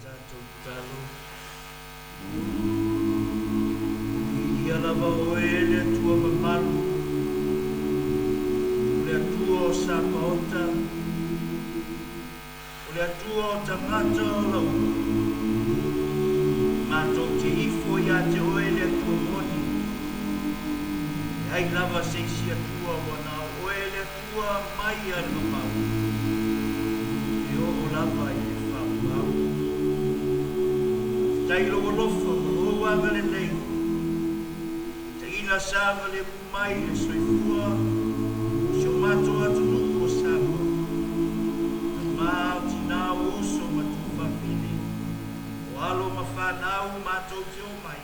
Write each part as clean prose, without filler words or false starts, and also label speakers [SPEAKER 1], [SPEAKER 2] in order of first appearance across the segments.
[SPEAKER 1] tatou tatalo. Viia lava oe e le Atua mamalu, o le Atua o Sapaota, o le Atua o tagata o laua. Matou te ifo ia te oe le Atua moni, leai lava se isi Atua ua na o oe le Atua mai lava i le mamao e oo lava i le faavavau. Faafetai i lou alofa ma lou agalelei, taina saogalemu mai le soifua o si o matou atunuu o Samoa, tama o tina o uso ma tuafafine, o alo ma fanau matou te omai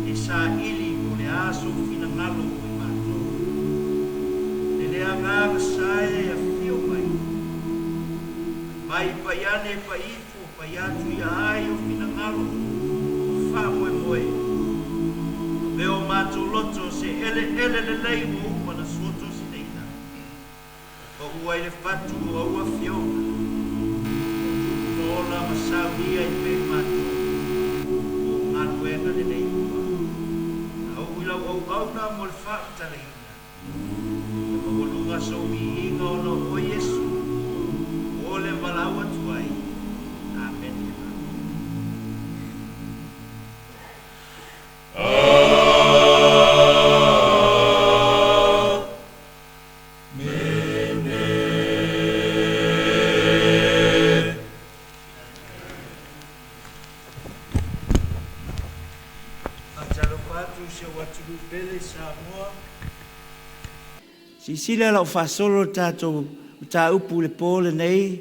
[SPEAKER 1] e saili po o le a sou finagalo mo i matou. E le agaga sae e afio mai, mai pai ane pai ifo pai atu ia ai o finagalo ma faamoemoe. Avea o matou loto se eleele lelei ua uma ona suatosinaina. Pau ai le fatu o au afioga, ua tupu ma ola ma saunia ai pea i matou mo galuega lelei uma. A uu i lau auauna mo le faamatalaina, ia maualuga sou viiga ona o oe Iesu, o le valaau atu ai. Amene. Faatalofa atu i si ou atunuu pele Samoa. Silasila la ua faasolo le tatou mataupu i le po lenei.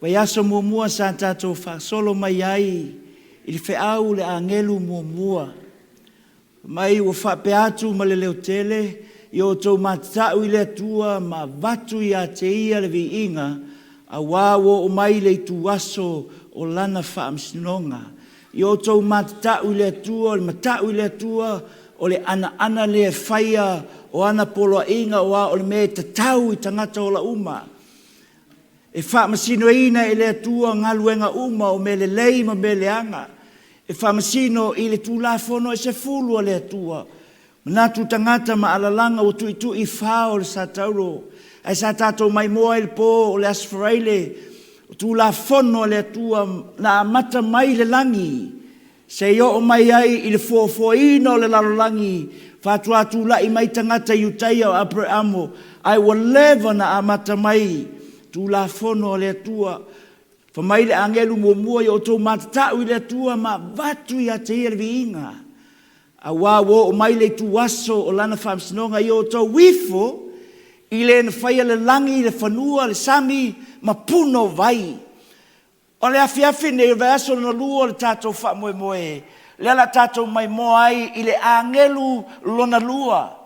[SPEAKER 1] Vaiaso muamua sa tatou faasolo mai ai i le feau o le agelu muamua. Mai ua faapea atu ma le leotele, ia outou matatau i le Atua ma avatu ia te Ia le viiga, auā ua oo mai le ituaso o Lana faamasinoga. Ia outou matatau i le Atua, o le matau i le Atua, o le anaana lea e faia o ana poloaiga, aua o le mea e tatau i tagata ola uma. E faamasinoina e le Atua galuega uma o mea lelei ma mea leaga. E faamasino i le Tulafono e 10 a le Atua. Manatu tagata ma alalaga ua tuitui i fao le satauro. Ae sa tatou maimoa ai le po o le Aso Faraile, o Tulafono a le Atua na amata mai i le lagi seia oo mai ai i le foafoaina o le lalolagi, faatoa tulai mai tagata Iutaia o Aperamo, ae ua leva na amata mai Tulafono a le Atua. Fai mai le agelu muamua, ia outou matatau i le Atua ma avatu ia te Ia le viiga, auā ua oo mai le ituaso o Lana faamasinoga. Ia outou ifo i le na faia le lagi, le fanua, le sami ma puna o vai. O le afiafi nei o le vaiaso lona lua o le tatou faamoemoe. Lea o le a tatou maimoa ai i le agelu lona lua.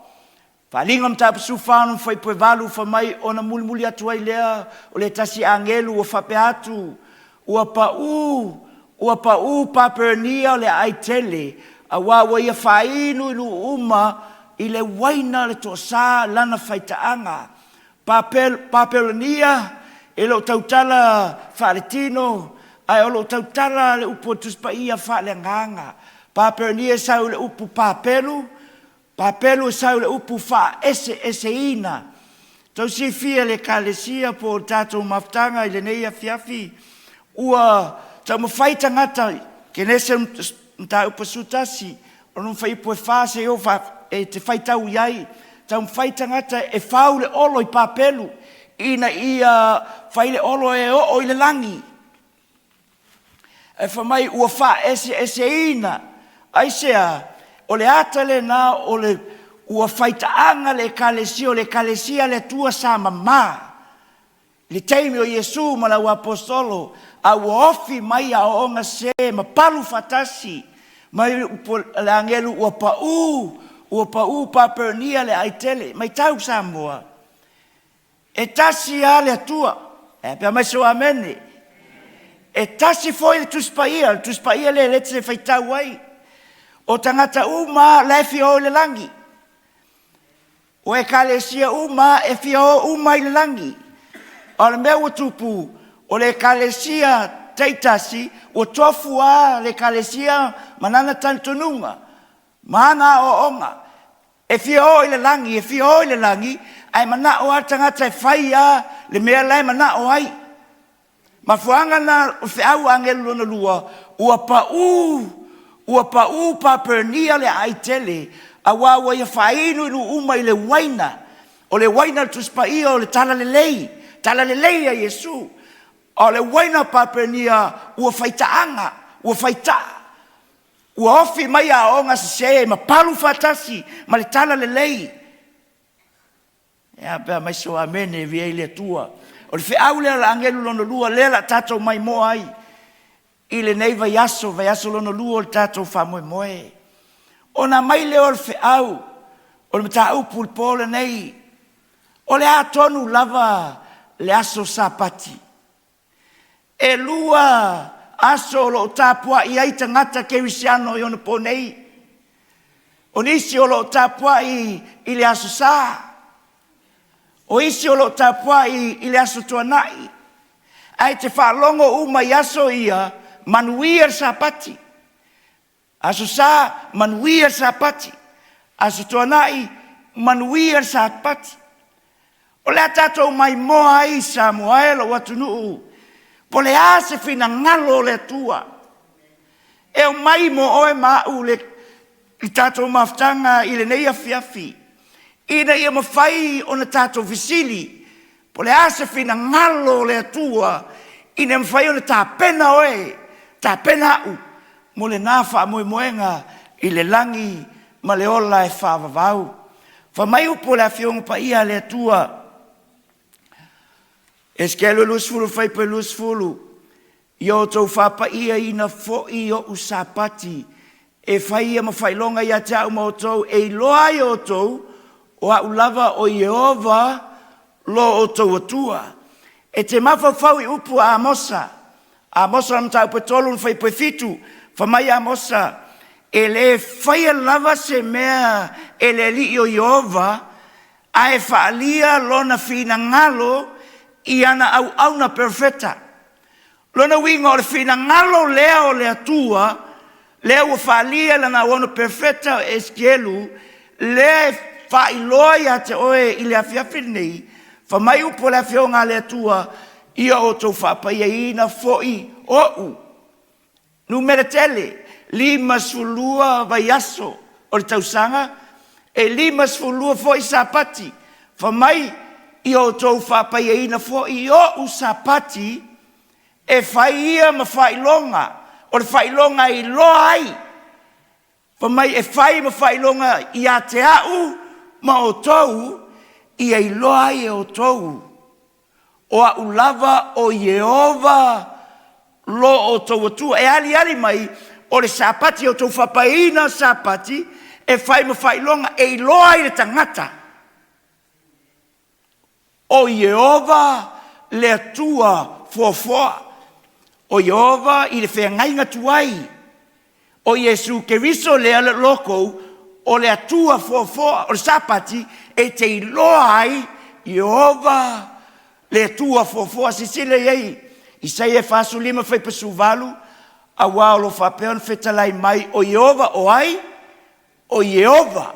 [SPEAKER 1] Faaaliga o Mataupu 14 lona fuaiupu e 8, fai mai, ona mulimuli atu ai lea o le tasi agelu ua faapea atu, ua pau, ua pau Papelonia o le aai tele, auā ua ia faainu i nuu uma i le uaina o le toasa lana faitaaga. Papelonia e le o tautala faaletino, ae o lo o tautala le upu a le Tusi Paia faaleagaga. Papelonia e sau i le upu Papelu, Papelu e sau i le upu faaeseeseina. Tou silafia e le Ekalesia po o le tatou mafutaga i lenei afiafi, ua taumafai tagata, Kenese mataupu 11, o lona fuaiupu e 4 seia oo e te faitau i ai, taumafai tagata e fau le olo i Papelu ina ia fai le olo e oo i le lagi. Ae fai mai ua faaeseeseina. Aisea? O le ata lena o le ua faitaaga le Ekalesia, o le Ekalesia a le Atua sa mama i le taimi o Iesu ma le auaposeitolo, a ua ofi mai aoaoga sese ma palu faatasi mai upu a le agelu, ua pau, ua pau Papelonia le aai tele. Matau Samoa, e tasi lava le Atua. E pea mai sou amene. E tasi foi le Tusi Paia, o le Tusi Paia lea e te faitau ai. O tagata uma lava la e fia o i le lagi. O ekalesia uma e fia o uma i le lagi. A o le mea ua tupu, o le ekalesia taitasi ua tofu lava le ekalesia ma lana talitonuga ma ana aoaoga. E fia o i le lagi, e fia o i le lagi, ae manao lava le tagata e fai lava le mea la e manao ai. Mafuaaga na o feau a agelu lona lua, ua pau, ua pau Papelonia le aai tele, auā ua ia faainu i nuu uma i le uaina. O le uaina o le Tusi Paia o le Talalelei, Talalelei a Iesu. A o le uaina o Papelonia ua faitaaga, ua faitaa, ua ofi mai aoaoga sese ma palu faatasi ma le Talalelei. E a pe a aumai so amene e via i le Atua. O le feau lea o le agelu lona lua lea o le a tatou maimoa ai i lenei vaiaso, vaiaso lona lua o le tatou faamoemoe. Ona aumai lea o le feau o le mataupu i le po lenei, o le a tonu lava le aso Sapati? E 2 aso o lo o tapuai ai tagata kerisiano i ona po nei. O nisi o lo o tapuai i le Aso Sa, o isi o lo o tapuai i le Aso Toonai, ae te faalogo uma i aso ia, manuia le Sapati. Aso Sa, manuia le Sapati. Aso Toonai, manuia le Sapati. O le a tatou maimoa ai Samoa e lou atunuu, po o le a se finagalo o le Atua e aumai mo oe ma au i le tatou mafutaga i lenei afiafi, ina ia mafai ona tatou fesili, po o le a se finagalo o le Atua ina ia mafai ona tapena oe, tapena au mo lena faamoemoega i le lagi ma le ola e faavavau. Fai mai upu o le Afioga Paia a le Atua, Esekielu 20 fuaiupu 20, ia outou faapaiaina foi ou Sapati, e fai ia ma faailoga ia te au ma outou, e iloa ai e outou, o au lava o Ieova lo outou Atua. E te mafaufau i upu a Amosa, Amosa o le mataupu e 3 le fuaiupu e 7, fai mai Amosa, e le faia lava se mea e le Alii o Ieova, ae faaalia lona finagalo i ana auauna perofeta. Lona uiga o le finagalo lea o le Atua, lea ua faaalia i lana auauna perofeta o Esikielu, lea e faailoa ia te oe i le afiafi lenei, fai mai upu o le Afioga a le Atua, ia outou faapaiaina foi ou. Numera tele, 52 vaiaso o le tausaga, e 52 foi Sapati. Fai mai, ia outou faapaiaina foi ou Sapati, e fai ia ma faailoga, o le faailoga e iloa ai. Fai mai e fai ma faailoga ia te au ma outou, ia iloa ai e outou, o au lava o Ieova lo outou Atua. E aliali mai O le Sapati, ia outou faapaiina le Sapati e fai ma faailoga e iloa ai le tagata o Ieova le Atua foafoa, o Ieova i le feagaiga tuai, o Iesu Keriso lea le lokou o le Atua foafoa. O le Sapati e te iloa ai Ieova le Atua foafoa. Silasila i ai Isaia 45 fuaiupu 18, aua o lo o faapea ona fetalai mai o Ieova o ai? O Ieova,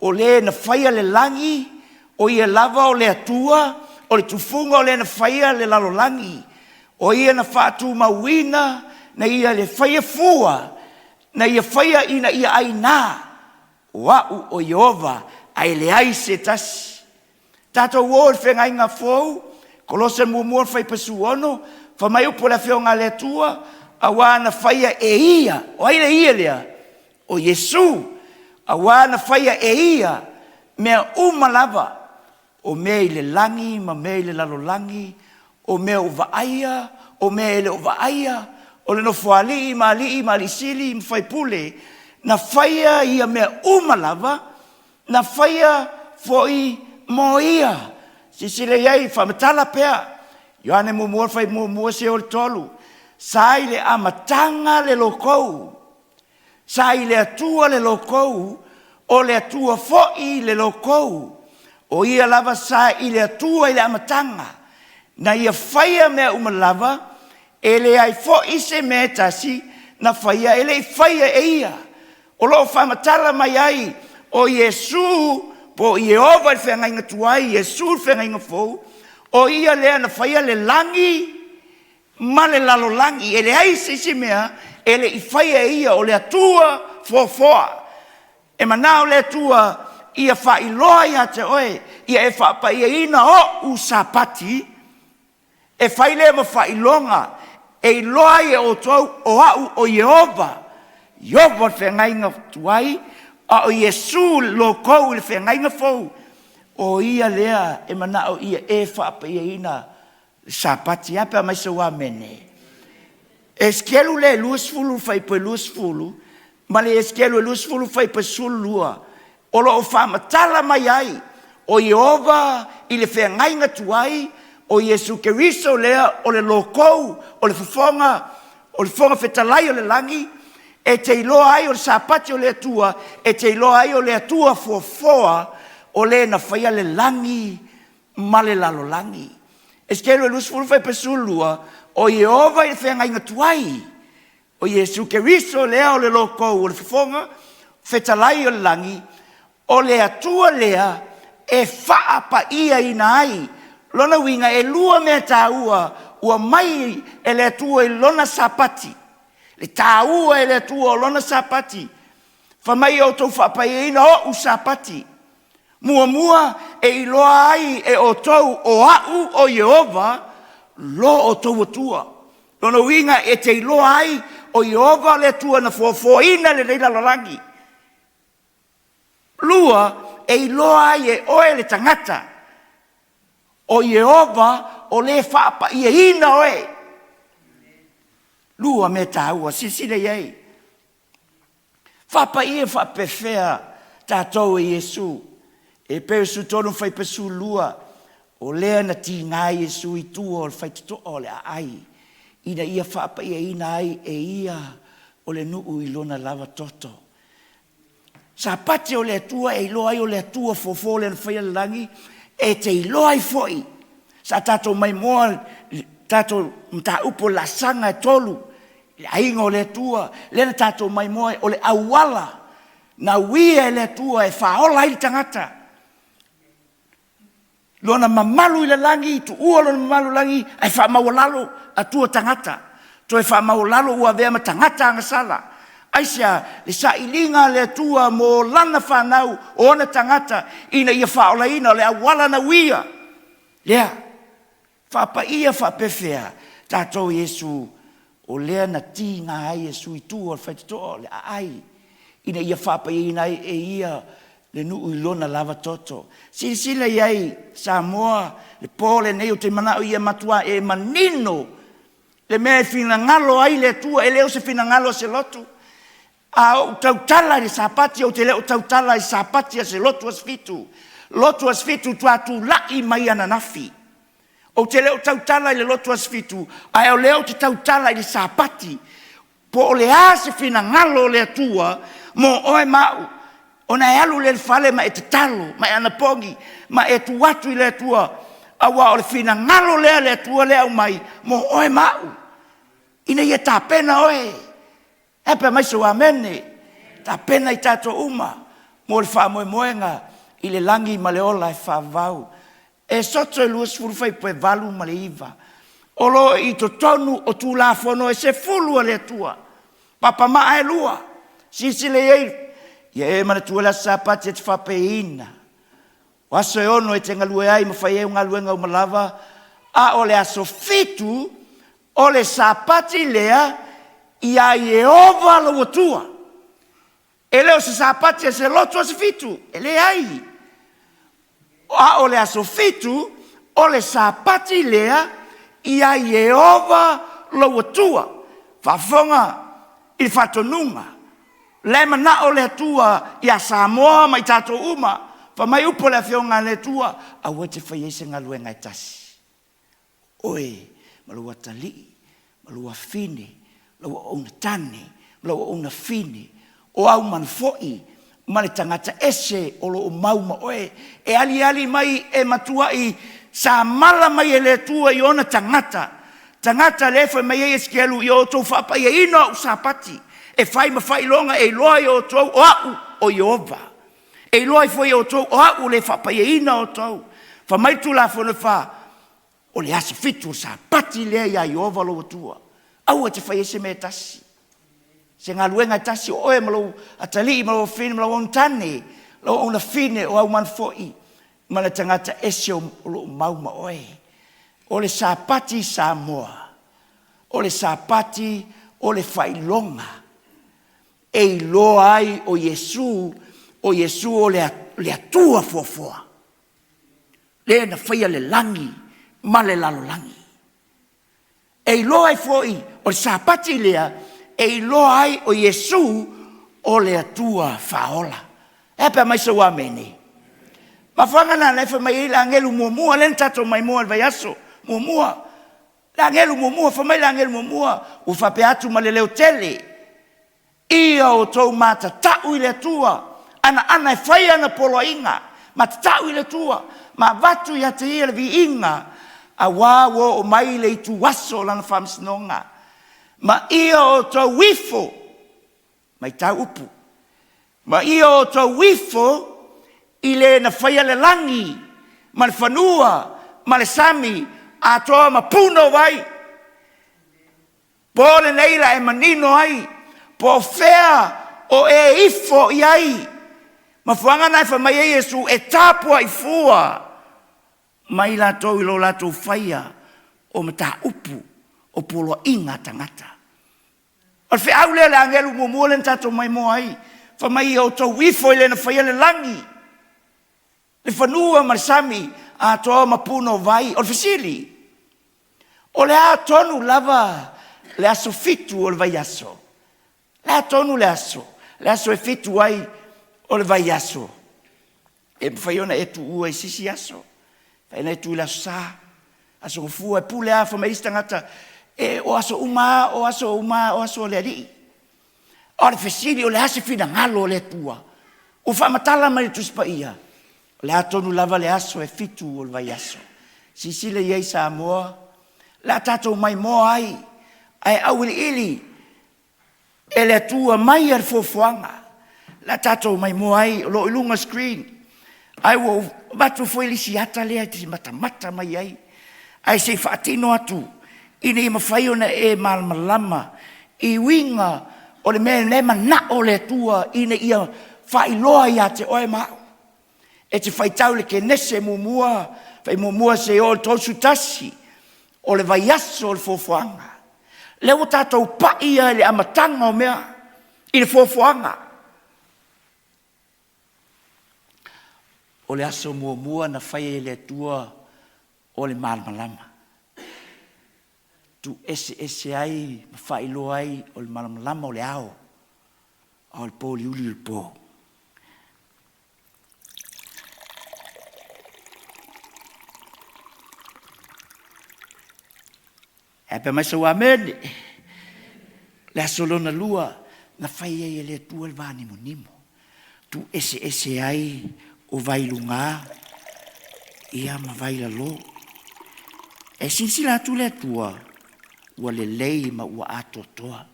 [SPEAKER 1] o le na faia le lagi, o Ia lava o le Atua, o le tufuga o le na faia le lalolagi, o Ia na faatumauina, na Ia le faia fua, na Ia faia ina ia aina, o au o Ieova ae leai se tasi. Tatou o i le Feagaiga Fou, Kolose 1 fuaiupu 16, fai mai upu o le Afioga a le Atua, aua na faia e Ia. O ai le Ia lea? O Iesu. Aua na faia e Ia mea uma lava, o mea i le lagi ma mea i le lalolagi, o mea ua vaaia, o mea e le o vaaia, o le nofoalii ma alii ma alii sili ma faipule, na faia ia mea uma lava, na faia foi mo Ia. Silasila i ai, faamatala pea, Ioane 1:1-3, sa i le amataga le lokou, sa i le Atua le lokou, o le Atua foi le lokou, o Ia lava sa i le Atua i le amataga. Na Ia faia mea uma lava, e leai foi se mea e tasi na faia e le i faia e Ia. O lo o faamatala mai ai o Iesu po o Ieova i le feagaiga tuai, Iesu i le feagaiga fou, o Ia lea na faia le lagi ma le lalolagi. E leai se isi mea e le i faia e Ia, o le Atua foafoa. E manao le Atua ia faailoa ia te oe, ia e faapaiaina o'u Sapati, e fai lea ma faailoga e iloa ai e outou o au o Ieova. Ieova o le feagaiga tuai, a o Iesu lokou i le feagaiga fou, o Ia lea e manao ia e faapaiaina le Sapati. A pe a aumai sau amene? Esetelu lea e 20 fuaiupu e 20 ma le Esetelu e 20 fuaiupu e 12, o lo o faamatala mai ai o Ieova i le feagaiga tuai, o Iesu Keriso lea o le lokou, o le fofoga, o le Fofoga Fetalai o le lagi, e te iloa ai o le Sapati o le Atua, e te iloa ai o le Atua foafoa, o le na faia le lagi ma le lalolagi. Esetelu 20 fuaiupu 12, o Ieova i le feagaiga tuai, o Iesu Keriso lea o le lokou, o le fofoga fetalai o le lagi, o le Atua lea e faapaiaina ai. Lona uiga e lua mea taua ua mai e le Atua i lona Sapati, le taua e le Atua o lona Sapati. Fai mai ia outou faapaiaina o'u Sapati. Muamua, e iloa ai e outou o au o Ieova lo outou Atua. Lona uiga e te iloa ai o Ieova le Atua na foafoaina lenei lalolagi. Lua, e iloa ai e oe le tagata o Ieova o le faapaiaina oe. Lua mea taua, silasila i ai. Faapaia faapefea tatou e Iesu? E pei o 13 fuaiupu 12, o lea na tiga Iesu i tua o le faitotoa o le aai, ina ia faapaiaina ai e ia o le nuu i lona lava toto. Sapati o le Atua e iloa ai o le Atua fofo lea na faia le lagi, e te iloa ai foi. Sa tatou maimoa tatou mataupu o le laasaga e tolu, le aiga o le Atua, lea na tatou maimoa o le auala na uia e le Atua e faaola ai le tagata. Lona mamalu i le lagi, tuua lona mamalu i le lagi, ae faamaualalo Atua tagata. Toe faamaualalo ua avea ma tagata agasala. Aisea? Le sailiga a le Atua mo lana fanau, o ona tagata, ina ia faaolaina, o le auala na uia lea. Faapaia faapefea tatou Iesu, o lea na tiga ai Iesu i tua o le faitotoa o le aai, ina ia faapaiaina ai e ia le nuu i lona lava toto. Silasila i ai Samoa, le po lenei ou te manao ia matua e manino le mea e finagalo ai le Atua, e le o se finagalo o se lotu. A ou tautala i le Sapati, ou te le o tautala i Sapati a se lotu Aso Fitu. Lotu Aso Fitu faatoa tulai mai ananafi. Ou te le o tautala i le lotu Aso Fitu, ae o lea ou te tautala i le Sapati. Po o le a se finagalo o le Atua mo oe ma au, ona e alu lea i le fale ma e tatalo ma e anapogi ma e tuu atu i le Atua, aua o le finagalo lea a le Atua lea e aumai mo oe ma au, ina ia tapena oe. Ae a pe a aumai sou amene? Tapena i tatou uma mo le faamoemoega i le lagi ma le ola e faavavau. Esoto e 20 fuaiupu e 8 ma le 9, o lo o i totonu o Tulafono e 10 a le Atua, papamaa e lua. Silasila i ai, ia e manatua le aso Sapati e te faapaia,ina. O aso e 6 e te galue ai ma fai ai au galuega uma lava, a o le aso fitu o le Sapati lea ia Ieova lou Atua. E le o se Sapati a se lotu aso fitu, e leai. A o le aso fitu o le Sapati lea ia Ieova lou Atua. Faafofoga i le faatonuga, o la e manao le Atua ia Samoa ma i tatou uma. Fai mai upu a le Afioga a le Atua, aua e te faia ai se galuega e tasi, oe ma lou atalii ma lou afafine, lau auauna tane ma lau auauna fine, o au manu foi ma le tagata ese o lo o mau ma oe. E aliali mai e matuai samala mai e le Atua i ona tagata, tagata lea e fai mai ai Esekielu, ia outou faapaiaina ou Sapati e fai ma faailoga e iloa ai e outou o au o Ieova, e iloa ai foi e outou o au le faapaiaina outou. Fai mai le Tulafono e fa, o le aso fitu o le Sapati lea ia Ieova lou Atua, aua e te faia ai se mea e tasi, se galuega e tasi, o oe ma lou atalii ma lou afafine ma lau auauna tane, lau auauna fine, o au manu foi ma le tagata ese o lo o mau ma oe. O le Sapati Samoa, o le Sapati o le faailoga e iloa ai o Iesu, o Iesu o le Atua foafoa, le na faia le lagi ma le lalolagi. E iloa ai foi o le Sapati lea e iloa ai o Iesu o le Atua faaola. E a pe a aumai sou amene? Mafuaaga lena lea fai mai ai le agelu muamua lea na tatou maimoa i le vaiaso muamua. Le agelu muamua, fai mai le agelu muamua ua faapea atu ma le leo tele, ia outou matatau i le Atua, anaana e fai ana poloaiga, matatau i le Atua ma avatu ia te Ia le viiga, aua ua oo mai le ituaso o Lana faamasinoga. Ma ia outou ifo, matau upu, ma ia outou ifo i le na faia le lagi ma le fanua ma le sami atoa ma puna o vai. Po lenei la e manino ai po o fea o e ifo i ai. Mafuaaga na e fai mai ai Iesu e tapuai fua mai latou i lo latou faia o mataupu o poloaiga a tagata. O le feau lea a le agelu muamua lea na tatou maimoa ai, fai mai ia outou ifo i le na faia le lagi, le fanua ma le sami atoa ma puna o vai. O le fesili, o le a tonu lava le aso fitu o le vaiaso? O le a tonu le aso? Le aso e fitu ai o le vaiaso. E mafai ona e tuua i se isi aso, mafai ona e tu i le aso Sa, aso Gafua, e pule lava. Fai mai isi tagata, e, o aso uma lava, o aso uma lava, o aso o le Alii. O le fesili, o le a se finagalo o le Atua? Ua faamatala mai e le Tusi Paia, o le a tonu lava le aso e fitu o le vaiaso. Silasila i ai Samoa, o le a tatou maimoa ai, ae auiliili e le Atua mai le foafoaga o le a tatou maimoa ai, o lo o i luga o le screen. Ae ua ou avatu foi le isi ata lea e te matamata mai ai, ae se i faatino atu ina ia mafai ona e malamalama i uiga o le mea lea e manao le Atua ina ia faailoa ia te oe ma au. E te faitau i le Kenese muamua, fai muamua seia oo i le 31, o le vaiaso o le foafoaga. Lea ua tatou pai lava i le amataga o mea, i le foafoaga. O le aso muamua na faia e le Atua o le malamalama, tuu eseese ai ma faailoa ai o le malamalama o le ao. A o le po uliuli o le po. E pea mai sau amene. Le aso lona lua, na fai ai e le Atua le vanimonimo. Tu ese ese ai o vai lugā, ia ma vai lalō. E silasila atu le Atua, ua lelei ma ua atoatoa.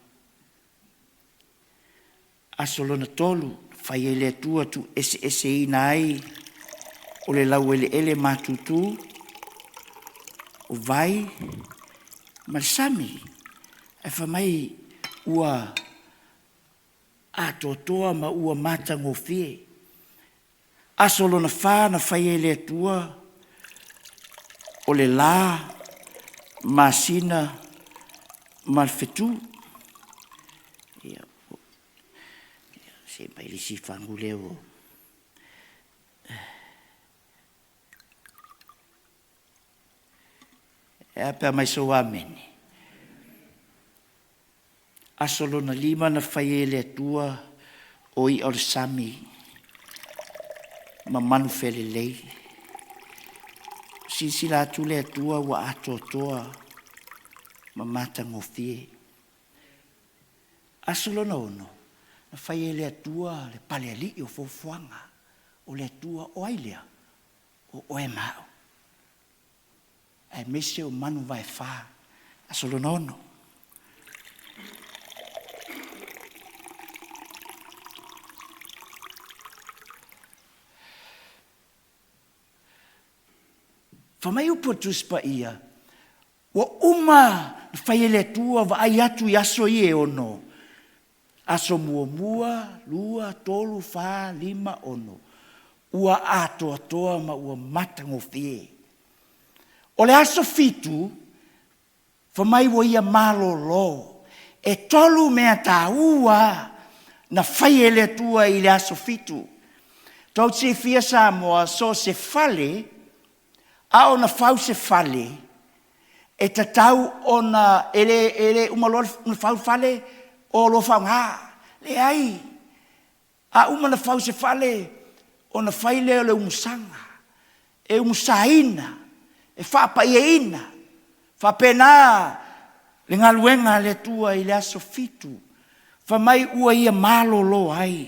[SPEAKER 1] Aso lona tolu, fai ai le Atua tuueseeseina ai o le laueleele matutu, o vai ma le sami. Ae fai mai ua atoatoa ma ua matagofie. Aso lona fa na fai ai le Atua o le la, masina ma le fetu. Ia, se mai le isi fagu lea ua... E a pe a mai sou amene. Aso lona lima na fai ai e le Atua o i'a o le sami ma manu felelei. Silasila atu le Atua ua atoatoa ma matagofie. Aso lona ono, na fai ai e le Atua le palealii o fuafuaga o le Atua o ai lea? O oe ma au. Aemaise o manu vaefa. Aso lona ono. Fai mai upu a Tusi Paia, ua uma na fai e le Atua vaai atu i aso ia e ono. Aso muamua, lua, tolu, fa, lima, ono. Ua atoatoa ma ua matagofie. O le aso fitu, fai mai ua ia malolo. E tolu mea taua na fai e le Atua i le aso fitu. Tou te silafia Samoa, so o se fale, a o na fau se fale, e tatau ona, e le, e le uma loa ona fau le fale, o loa faaaoga. Leai, a uma ona fau se fale, ona fai lea o le umusaga, e umusaina, e faapaiaina. Faapena le galuega a le Atua i le aso fitu, fai mai ua ia malolo ai,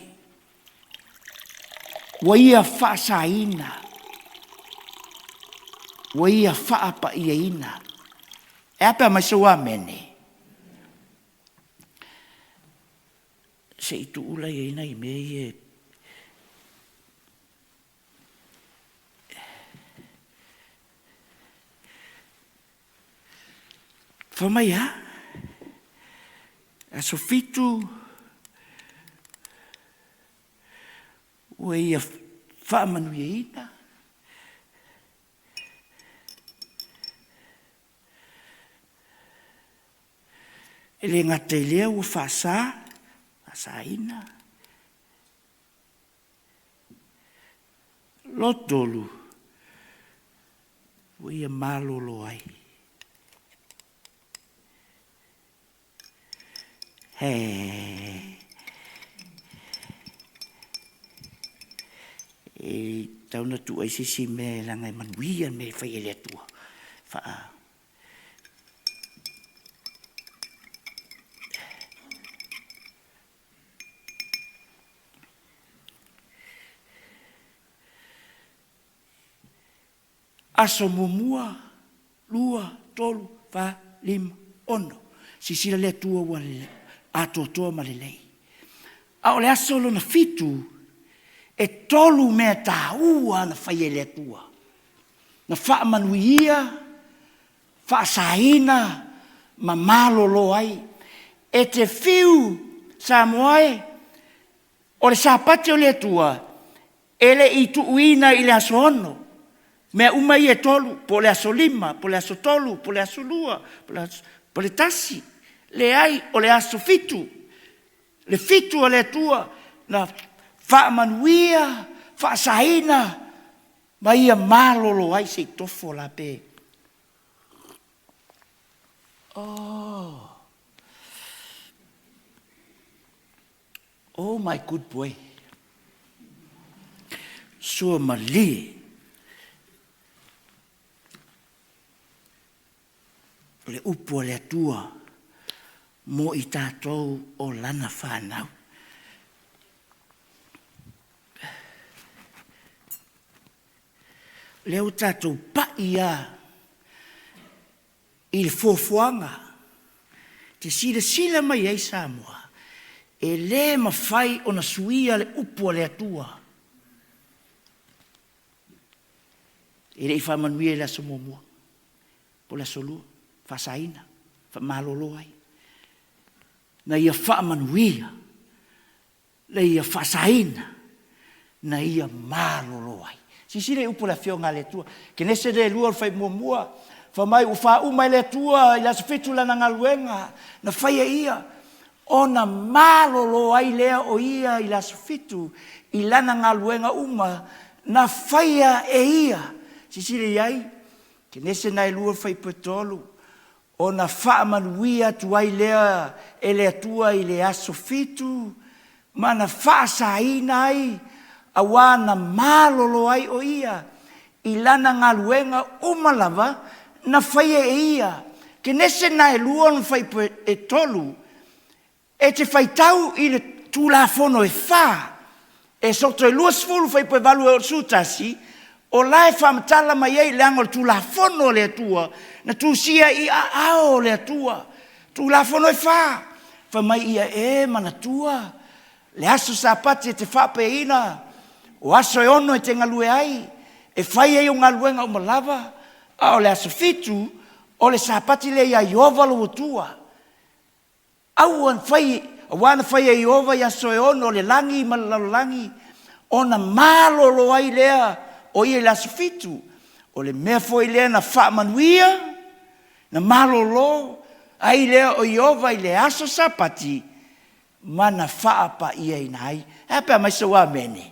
[SPEAKER 1] ua ia faasaina, ua ia faapaiaina. E a pe a aumai sou amene? Se i tuu la i ai nai mea ia e Fai mai a? Aso fitu ua ia faamanuiaina. E le gata i lea ua faasa, faasaina. Lotolu, ua ia malolo ai. He. E tau na tuu ai se isi mea e leaga e manuia le mea e fai e le Atua. Faa Aso muamua, lua, tolu, fa, lima, ono. Silasila le Atua ua atoatoa ma lelei. A o le aso lona fitu, e tolu mea taua na fai e le Atua. Na faamanuia, faasaina ma malolo ai. E te fiu Samoa e, o le Sapati o le Atua, e le i tuuina i le aso ono. Mea uma ia e tolu, po o le aso lima, po o le aso tolu, po o le aso lua, po o le tasi. Leai, o le aso fitu. Le fitu a le Atua na faamanuia, faasaina ma ia malolo ai se i tofo la pe. Oh. Oh my good boy. Sua malie. O le upu a le Atua mo i tatou o lana fanau. Lea ua tatou pai lava i le fuafuaga te silasila mai ai Samoa, e le mafai ona suia le upu a le Atua. E le i faamanuia i le aso muamua, po o le aso lua, faasaina, faamalolo ai. Na ia faamanuia, na ia faasaina, na ia malolo ai. Silasila i upu a le Afioga a le Atua, Kenese le 2 o le fuaiupu muamua, fai mai ua faauma e le Atua i le aso fitu lana galuega na faia e Ia, ona malolo ai lea o Ia i le aso fitu i lana galuega uma na faia e Ia. Silasila i ai, Kenese na e 2 fuaiupu e 3, ona faamanuia atu ai lea e le Atua i le aso fitu ma na faasaina ai, auā na malolo ai o Ia i lana galuega uma lava na faia e Ia. Kenese na e 2 ona fuaiupu e 3, E te faitau i le Tulafono e fa, Esoto e 20 fuaiupu e 8 e oo i le 11, o la e faamatala mai ai, leaga o le Tulafono a le Atua na tusia i aao o le Atua, Tulafono e fa, fai mai ia e manatua le aso Sapati e te faapeaina, o aso e 6 e te galue ai, e fai ai au galuega uma lava, a o le aso fitu, o le Sapati lea ia Ieova lou Atua. Aua ne fai, aua na fai e Ieova i aso e ono le lagi ma le lalolagi, ona malolo ai lea o ia i le aso fitu. O le mea foi lea na faamanuia, na malolo ai lea o Ieova i le aso Sapati ma na faapaiaina ai. Ae a pe a aumai sou amene?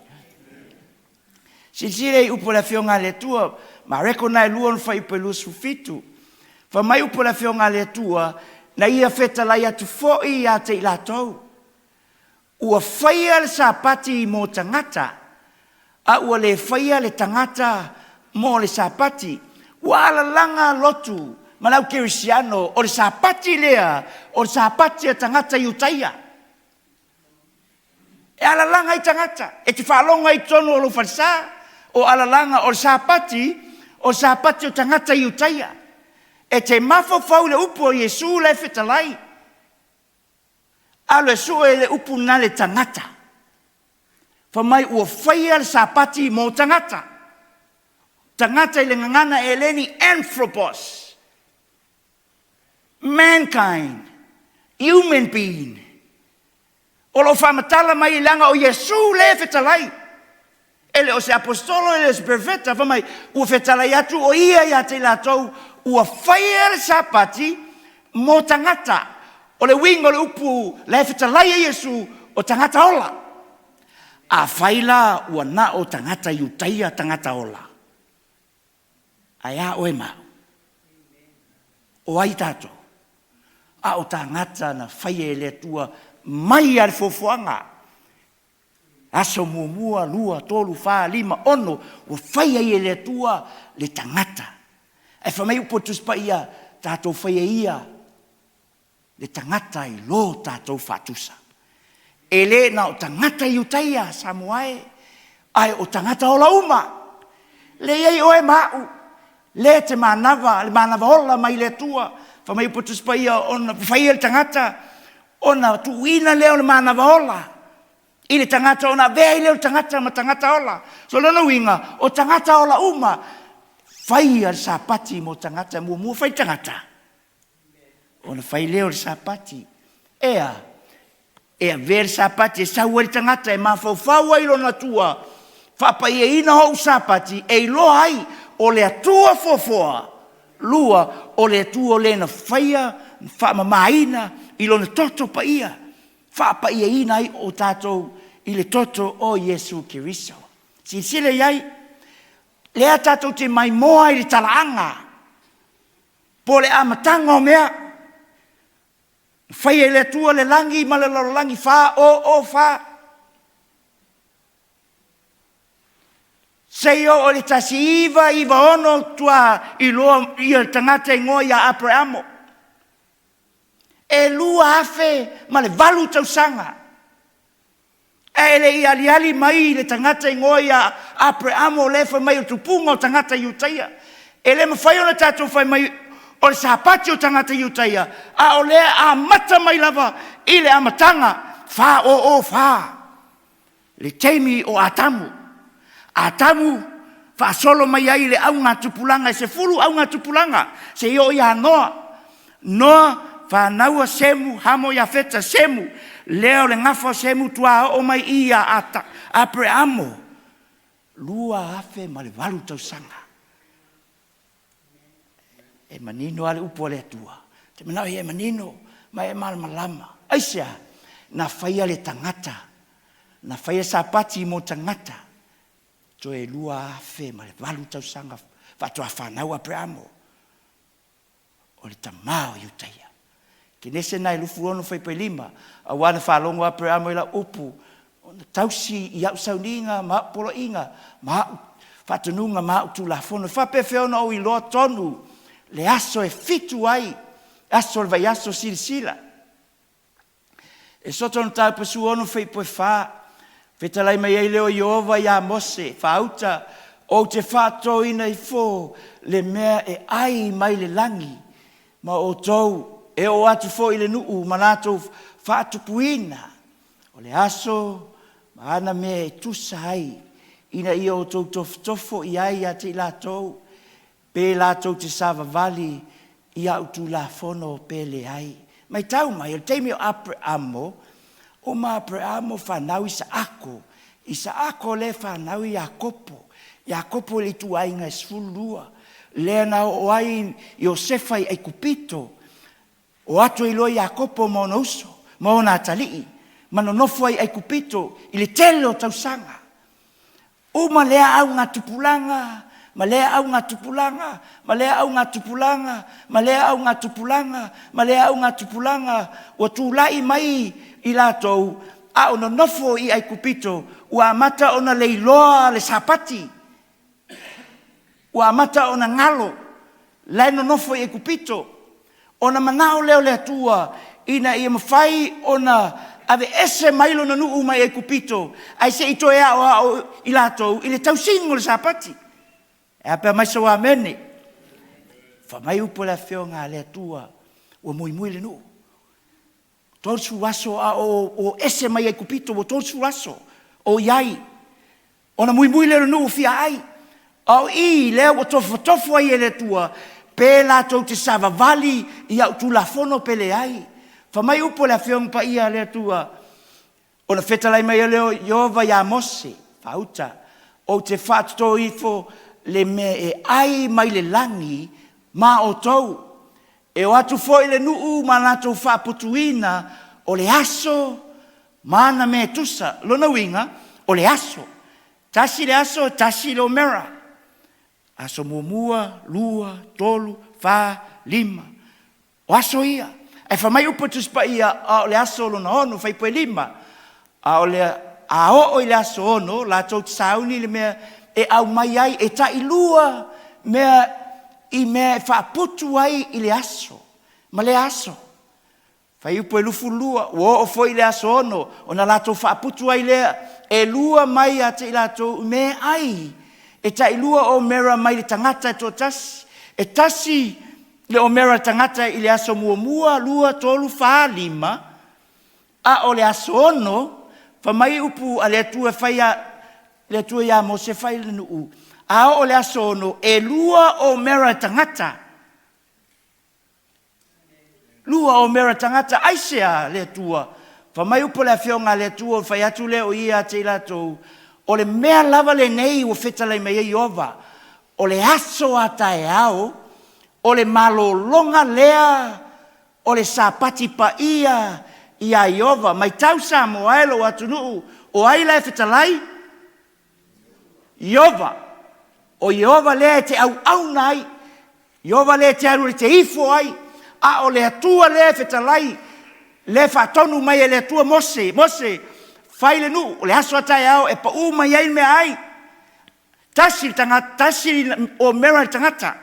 [SPEAKER 1] Silasila i upu a le Afioga a le Atua, Mareko lena e 2 ona fuaiupu e 27. Fai mai upu a le Afioga a le Atua, na ia fetalai atu foi ia te i latou, ua faia le Sapati mo tagata, a ua le faia le tagata mo le Sapati. Ua alalaga lotu ma le au kerisiano, o le Sapati lea, o le Sapati a tagata Iutaia. E alalaga ai tagata, e te faalogo ai i totonu o lou falesa, o alalaga o le Sapati, o le Sapati o tagata Iutaia. E te mafaufau i le upu a Iesu la e fetalai, alu e sue le upu lena le tagata. Fai mai ua faia le Sapati mo tagata. Tagata i le gagana Eleni, anthropos, mankind, human being. O lo o faamatala mai leaga o Iesu lea e fetalai. E le o se aposetolo, e le o se perofeta, fai mai ua fetalai atu o ia ia te i latou ua faia le Sapati mo tagata. O le uiga o le upu la e fetalai ai Iesu, o tagata ola. Afai la ua na o tagata Iutaia tagata ola, Ae a oe ma au? O ai tatou? A o tagata na faia e le Atua mai lava i le foafoaga. Aso muamua, lua, tolu, fa, lima, ono, ua fai ai e le Atua le tagata. Ae fai mai upu a le Tusi Paia, tatou faia ia le tagata i lo tatou faatusa. E le na o tagata Iutaia, Samoa e, ae o tagata ola uma. Le i ai oe ma au, le te manava, le manava ola mai le Atua. Fai mai upu a le Tusi Paia, ona fai le tagata, ona tuuina lea o le manava ola i le tagata, ona avea ai lea o le tagata ma tagata ola. So o lona uiga, o tagata ola uma, faia le Sapati mo tagata, muamua fai le tagata, Ona fai lea o le Sapati. E a? E avea le Sapati e sau ai le tagata e mafaufau ai i lona Atua, faapaiaina ou Sapati e iloa ai o le Atua foafoa, lua, o le Atua le na faia ma faamamaina i lona toto paia, faapaiaina ai o tatou i le toto o Iesu Keriso. Silasila i ai, lea tatou te maimoa i le talaaga po o le amataga o mea. Na faia e le Atua le lagi ma le lalolagi, F O O fa. Seia oo i le 1996 tua iloa ia le tagata igoa ia Aperamo. E 2008 tausaga. Ae le i aliali mai le tagata igoa ia Aperamo lea fai mai o le tupuga o tagata Iutaia. E le mafai ona tatou fai mai o le Sapati o tagata Iutaia, a o lea e amata mai lava i le amataga 404 le taimi o Atamu. Atamu faasolo mai ai le augatupulaga e 10 augatupulaga seia oo ia Noa. Noa fanau a Semu, Hamo, Iafeta, Semu, lea o le gafa o Semu tuaoo mai i ia Aperamo, 2008 tausaga. E manino lava le upu a le Atua. Ou te manao ia e manino ma e malamalama. Aisea? Na faia le tagata, na faia Sapati mo tagata, toe 2008 tausaga faatoa fanau Aperamo. O le tama o Iutaia. Kenese na e 26 fuaiupu 5, aua na faalogo Aperamo i lau upu, ona tausi i au sauniga ma au poloaiga ma au faatonuga ma au tulafono. E faapefea ona ou iloa tonu le aso e 7 ai, aso o le vaiaso, silasila. Esoto mataupu 16 fuaiupu 4, fetalai mai ai lea o Ieova iā Mose, faauta, ou te faatotoina ifo le mea e ai mai le lagi ma outou, e oo atu foi i le nuu ma latou faatupuina, o le aso ma ana mea e tusa ai, ina ia outou tofotofo i ai ia te i latou, pe latou te savavali i au tulafono pe leai. Matau mai, o le taimi o Aperamo, uma Aperamo fanau Isaako, Isaako lea e fanau Iakopo, Iakopo i le ituaiga e 12, lea na oo ai Iosefa i Aikupito, o atu ai loa Iakopo ma ona uso ma ona atalii, ma nonofo ai i Aikupito i le tele o tausaga. Uma lea augatupulaga, ma lea augatupulaga, ma lea augatupulaga, ma lea augatupulaga, ma lea augatupulaga, ua tulai mai i latou a o nonofo i Aikupito, ua amata ona leiloa le Sapati, ua amata ona galo, la e nonofo i Aikupito. Ona manao lea o le Atua ina ia mafai ona aveese mai lona nuu mai Aikupito, ae se i toe aoao i latou i le tausiga o le Sapati. E a pe a aumai sau amene? Fai mai upu a le Afioga a le Atua, ua muimui le nuu. 30 aso a o ese mai Aikupito, ua 30 aso o i ai. Ona muimui lea o le nuu fia ai. A o i lea ua tofotofo ai e le Atua, pe latou te savavali i au tulafono pe leai. Fai mai upu a le Afioga Paia a le Atua, ona fetalai mai lea o Ieova ia Mose, faauta, ou te faatoto ifo le mea e ai mai le lagi ma outou, e o atu foi le nuu ma latou faaputuina o le aso ma ana mea e tusa. Lona uiga, o le aso. Tasi le aso, tasi le omera. Aso muamua, lua, tolu, fa, lima. O aso ia. Ae fai mai upu a Tusi Paia, a o le aso lona ono, fuaiupu e 5, a o le a oo i le aso ono, latou te sauni le mea e aumai ai, e tailua mea i mea e faaputu ai i le aso ma lea aso. Fuaiupu e 22, ua oo foi i le aso ono, ona latou faaputu ai lea, e lua mai ia te i latou i mea e ai, e tailua omera mai le tagata e toatasi, e tasi le omera tagata i le aso muamua, 2, 3, 4, 5, a o le aso ono, fai mai upu a le Atua e fai a le Atua ia Mose fai le nuu, a oo le aso ono, e lua omera tagata. Lua omera tagata, aisea le Atua? Fai mai upu a le Afioga a le Atua, o fai atu lea o ia ia te i latou, o le mea lava lenei ua fetalai mai ai Ieova, o le aso a taeao, o le malologa lea o le Sapati paia ia Ieova. Matau Samoa e lou atunuu, o ai la e fetalai? Ieova. O Ieova lea e te auauna ai, Ieova lea e te alu e te ifo ai, a o le Atua lea e fetalai, lea e faatonu mai e le Atua Mose, Mose, fai le nuu, o le aso a taeao e pau mai ai meaai. Tasi le tagata, tasi le omera i le tagata.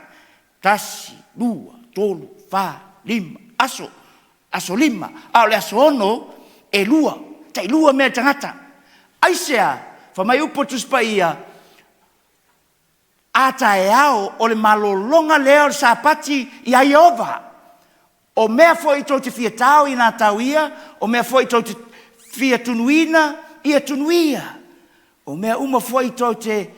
[SPEAKER 1] Tasi, lua, tolu, fa, lima, aso, aso lima, a o le aso ono, e lua, tailua mea i le tagata. Aisea? Fai mai upu a le Tusi Paia, A taeao o le malologa lea o le Sapati ia Ieova. O mea foi tou te fia tao ina tao ia, o mea foi tou te fia tunuina, ia tunuia. O mea uma foi tou te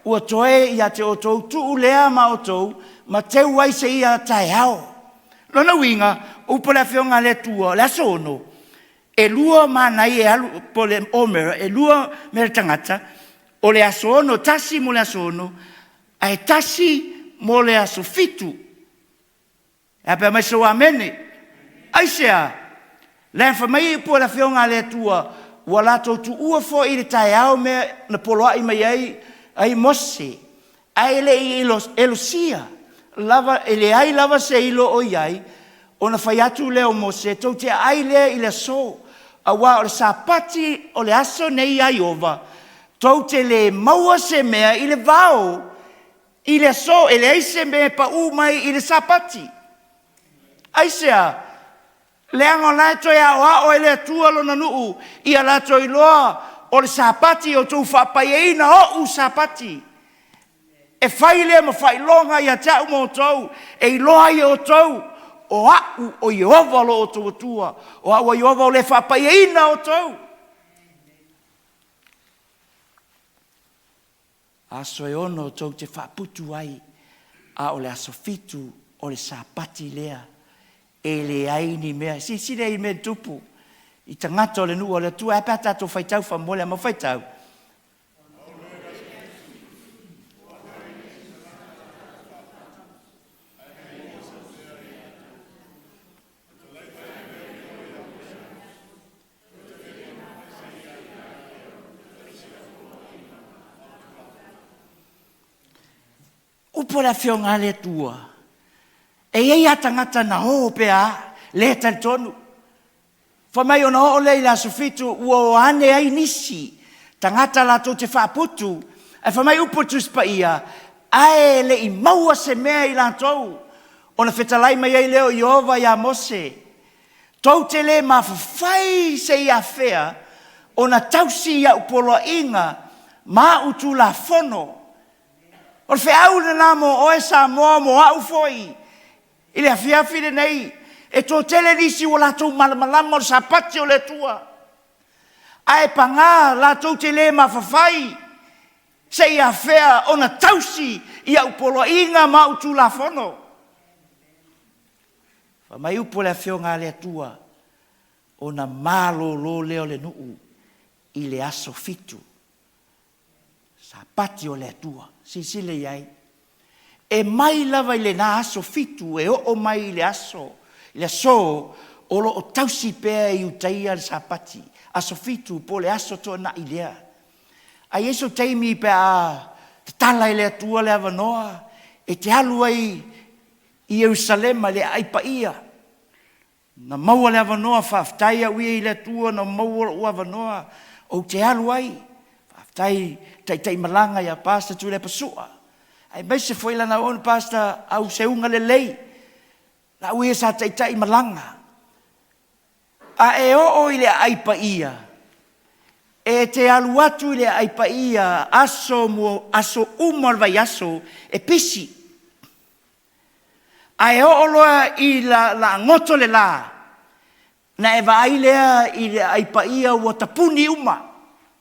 [SPEAKER 1] ua toe ia te outou, tuu lea ma outou, ma teu ai seia taeao. Lona uiga, o upu a le Afioga a le Atua, o le aso ono, e lua manaia e alu, po o le omer, e lua mea a le tagata, o le aso ono, tasi mo le aso ono, ae tasi mo le aso fitu. E a pe a aumai sou amene? Aisea? Leaga fai mai upu a le Afioga a le Atua, ua latou tuua foi i le taeao mea na poloai mai ai ai Mose, ae le i elosia lava, e leai lava se ilo o i ai, ona fai atu lea o Mose, tou te aai lea i le aso, aua o le Sapati o le aso nei ia Ieova, tou te le maua se mea i le vao i le aso, e leai se mea e pau mai i le Sapati. Aisea? Leaga o la e toe aoao e le Atua Lona nuu ia latou iloa o le Sapati, ia outou faapaiaina ou Sapati. E fai lea ma faailoga ia te au ma outou, e iloa ai e outou o au o Ieova lo outou Atua, o au o Ieova o le faapaiaina outou. Aso e ono tou te faaputu ai, a o le aso fitu o le Sapati lea, e leai ni mea. Silasila i mea e tupu i tagata o le nuu o le Atua, ae a pe a tatou faitau faamolemole a mau faitau. Upu a le Afioga a le Atua, e i ai lava tagata na o pe a, le talitonu. Fai mai ona oo lea i le aso fitu ua o ane ai nisi tagata latou te faaputu, ae fai mai upu a le Tusi Paia, ae le i maua se mea i latou, ona fetalai mai ai lea o Ieova ia Mose, Tou te le mafafai seia afea ona tausi i au poloaiga ma au tulafono. O le feau lena mo oe Samoa, mo au foi i le afiafi lenei. E toatele nisi ua latou malamalama o le Sapati o le Atua, ae paga latou te le mafafai seia afea ona tausi i au poloaiga ma au tulafono. Fai mai upu a le Afioga a le Atua, ona malolo lea o le nuu i le aso fitu, Sapati o le Atua. Silasila i ai, e mai lava i lena aso fitu e oo mai i le aso, le aso o lo o tausi pea e Iutaia le Sapati, aso fitu po o le aso Toonai lea. A i ai sou taimi pe a tatala e le Atua le avanoa e te alu ai i Ierusalema i le aai paia, na maua le avanoa, faafetai au ia i le Atua na maua lou avanoa ou te alu ai. Faafetai i taitai malaga ia Pastor Tuilaepa Sua, aemaise foi lana auauna Pastor Au Seuga Lelei, lau ia sa taitai malaga. A e oo i le aai paia, e te alu atu i le aai paia aso, aso uma o le vaiaso e pisi. Ae oo loa i la laagoto le la, na e vaai lea i le aai paia ua tapuni uma,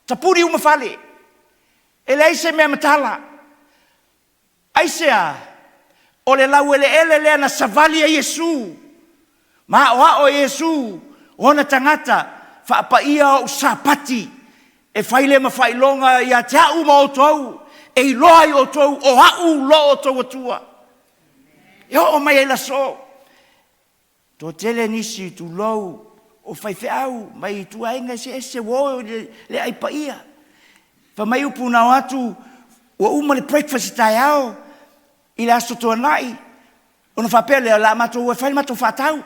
[SPEAKER 1] tapuni uma fale, e leai se mea matala. Aisea? O le laueleele lea na savali ai Iesu ma aoao e Iesu ona tagata, faapaia ou Sapati e fai lea ma faailoga ia te au ma outou, e iloa ai outou o au lo outou Atua. E oo mai ai le aso. Toatele nisi, tulou, o faifeau mai ituaiga eseese ua o i le aai paia. Fai mai upu na o atu ua uma le breakfast i taeao i le Aso Toonai, ona faapea lea, o le a matou o e fai le matou faatau.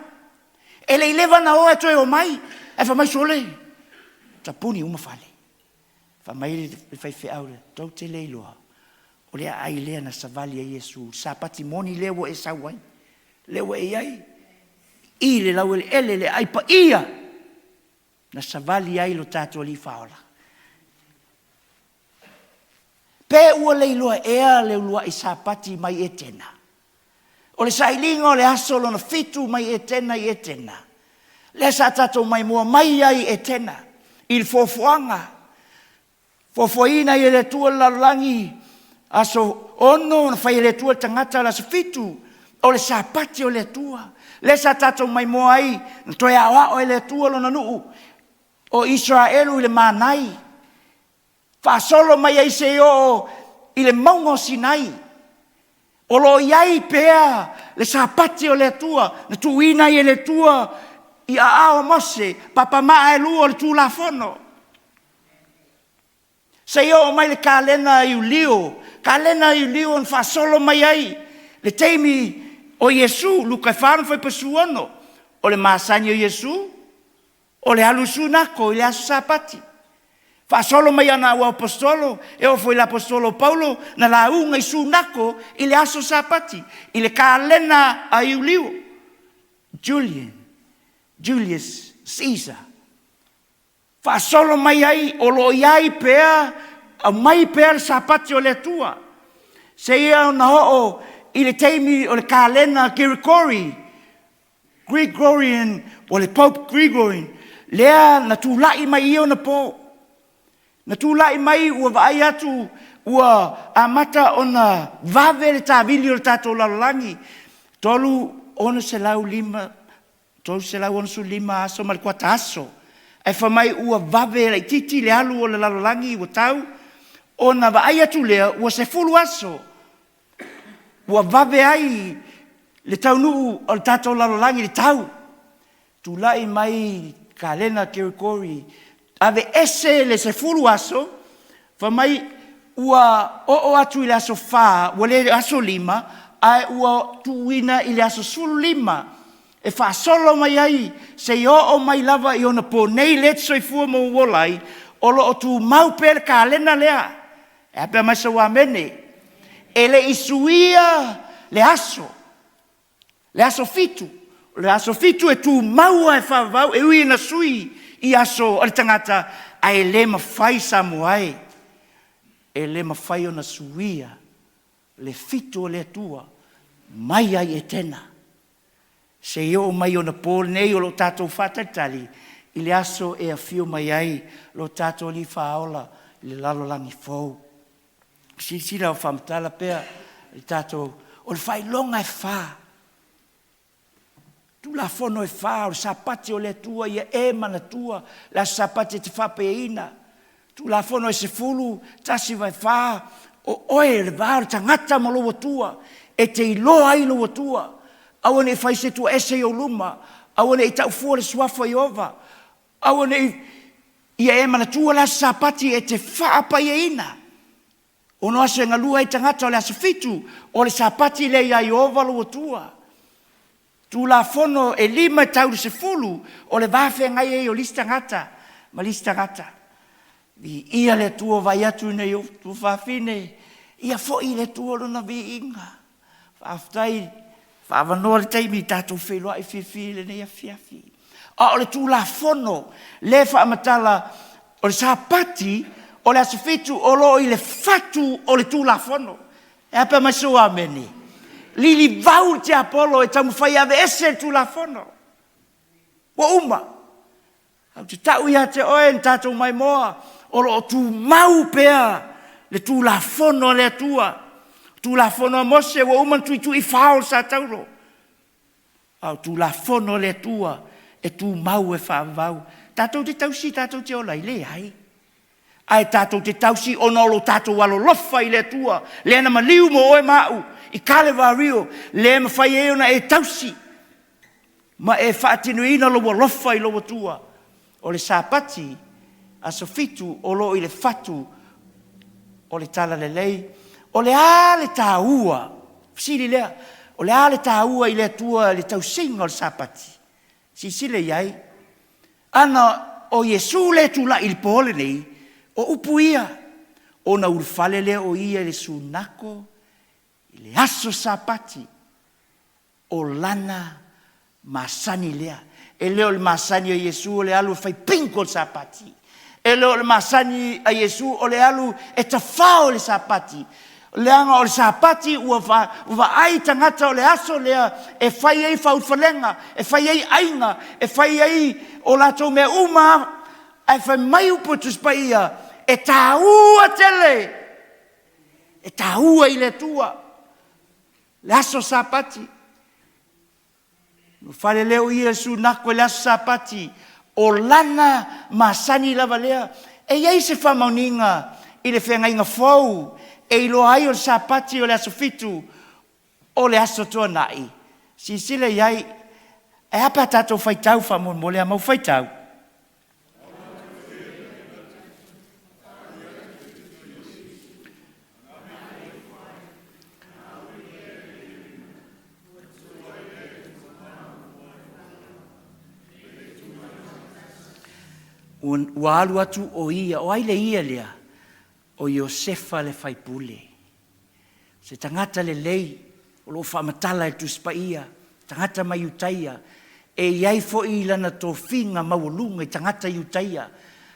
[SPEAKER 1] E le i leva ona o ae toe omai, ae fai mai, sole, tapuni uma fale. Fai mai le faifeau lea, Tou te le iloa, o le aai lea na savali ai Iesu, Sapati moni lea ua e sau ai, lea ua e i ai i le laueleele, le aai paia na savali ai lo tatou Alii Faaola. Pe ua le iloa ea le uluai Sapati mai Etena? O le sailiga o le aso lona fitu mai Etena i Etena, lea sa tatou maimoa mai ai i Etena, i le foafoaga, foafoaina ai e le Atua le lalolagi, aso 6 na fai e le Atua le tagata, o le aso 7 o le Sapati o le Atua, lea sa tatou maimoa ai, na toe aoao e le Atua lona nuu o Isaraelu i le Manai, faasolo mai ai seia oo i le mauga o Sinai. O lo o i ai pea le Sapati o le Atua na tuuina ai e le Atua i aao o Mose papamaa e lua o le Tulafono, seia oo mai le kalena a Iulio, kalena a Iulio na faasolo mai ai le taimi o Iesu, Luka e 4 lona fuaiupu 16, o le masani o Iesu o le alu i le sunako i le aso Sapati. Faasolo mai ana auaposeitolo, e oo foi i le aposetolo o Paulo, na lauga i sunako i le aso Sapati, i le kalena a Iulio, Julian, Julius Caesar. Faasolo mai ai o lo o i ai pea, aumai pea le Sapati o le Atua, seia ona oo i le taimi o le kalena Kerekori, Gregorian, o le Pope Gregorian, lea na tulai mai ia ona po, na tulai mai ua vaai atu ua amata ona vave le tavili o le tatou lalolagi, 365 365 aso ma le kuata aso, ae fai mai ua vave laititi le alu o le lalolagi ua tau, ona vaai atu lea ua 10 aso ua vave ai le taunuu o le tatou lalolagi i le tau. Tulai mai kalena Kerekori, aveese le 10 aso, fai mai ua oo atu i le aso 4, ua le aso 5, ae ua tuuina i le aso 15 e faasolo mai ai seia oo mai lava i ona po nei lea e te soifua ma ou ola ai, o lo o tumau pea le kalena lea. E a pe a aumai sau amene? E le i suia le aso, le aso 7, o le aso 7 e tumau lava e faavavau, e ui ina sui i aso a le tagata, ae le mafai Samoa e, e le mafai ona suia le fitu o le Atua mai lava i Etena seia oo mai i ona po nei o lo o tatou faatalitali i le aso e afio mai ai lo tatou Alii Faaola i le lalolagi fou. Silasila o faamatala pea le tatou, o le faailoga e fa, Tulafono e fa o le Sapati o le Atua ia e manatua le aso Sapati e te faapaiaina. Tulafono e 10, 1-4, o oe le va o le tagata ma lou Atua, e te iloa ai lou Atua. Aua ne i fai se Atua ese i ou luma, aua ne i taufua le suafa o Ieova, aua ne i ia e manatua le aso Sapati e te faapaiaina. Ono aso e galue ai tagata o le aso 7, o le Sapati lea ia Ieova lou Atua. Tulafono e 5 e tau i le 10, o le va feagai ai o le isi tagata ma le isi tagata. Viia le Atua, vaai atu i nei ou tuafafine, ia foi i le Atua lona viiga. Faafetai, faaavanoa le taimi tatou feiloai fiafia i lenei afiafi. A o le Tulafono lea e faamatala o le Sapati o le aso 7 o lo o i le fatu o le Tulafono. E a pe a aumai sou amene? Lilivau le tiapolo e taumafai e aveese le Tulafono. Ua uma. Ou te tau ia te oe na tatou maimoa, o lo o tumau pea le Tulafono a le Atua. Tulafono a Mose ua uma ona tuitui fao le satauro. A o Tulafono a le Atua e tumau e faavavau. Tatou te tausi tatou te ola ai? Leai. Ae tatou te tausi ona o lo tatou alolofa i le Atua, lea na maliu mo oe ma au i Kalevario, lea e mafai ai ona e tausi ma e faatinoina lou alofa i lou Atua. O le Sapati, aso 7, o lo o i le fatu o le Talalelei. O le a le taua? Fesili lea, o le a le taua i le Atua i le tausiga o le Sapati? Silasila i ai, ana o Iesu lea e tulai i le po lenei, O upu ia, ona ulufale lea o ia i le sunako i le aso Sapati, o lana masani lea. E le o le masani a Iesu o le alu e fai bingo i le Sapati. E le o le masani a Iesu o le alu e tafao i le Sapati. Leaga o le Sapati ua vaai tagata o le aso lea e fai ai faulufalega, e fai ai aiga, e fai ai o latou mea uma, ae fai mai upu a le Tusi Paia, e taua tele, e taua i le Atua le aso Sapati. Ulufale lea o ia i le sunako i le aso Sapati, o lana masani lava lea. E i ai se faamaoniga i le feagaiga fou e iloa ai o le Sapati o le aso fitu o le aso Tuanai? Silasila i ai, ae a pe a tatou faitau faamolemole a mau faitau. Ua alu atu o ia, o ai le ia lea? O Iosefa le faipule, se tagata lelei o lo o faamatala e le Tusi Paia, tagata mai Iutaia, e i ai foi lana tofiga maualuga i tagata Iutaia.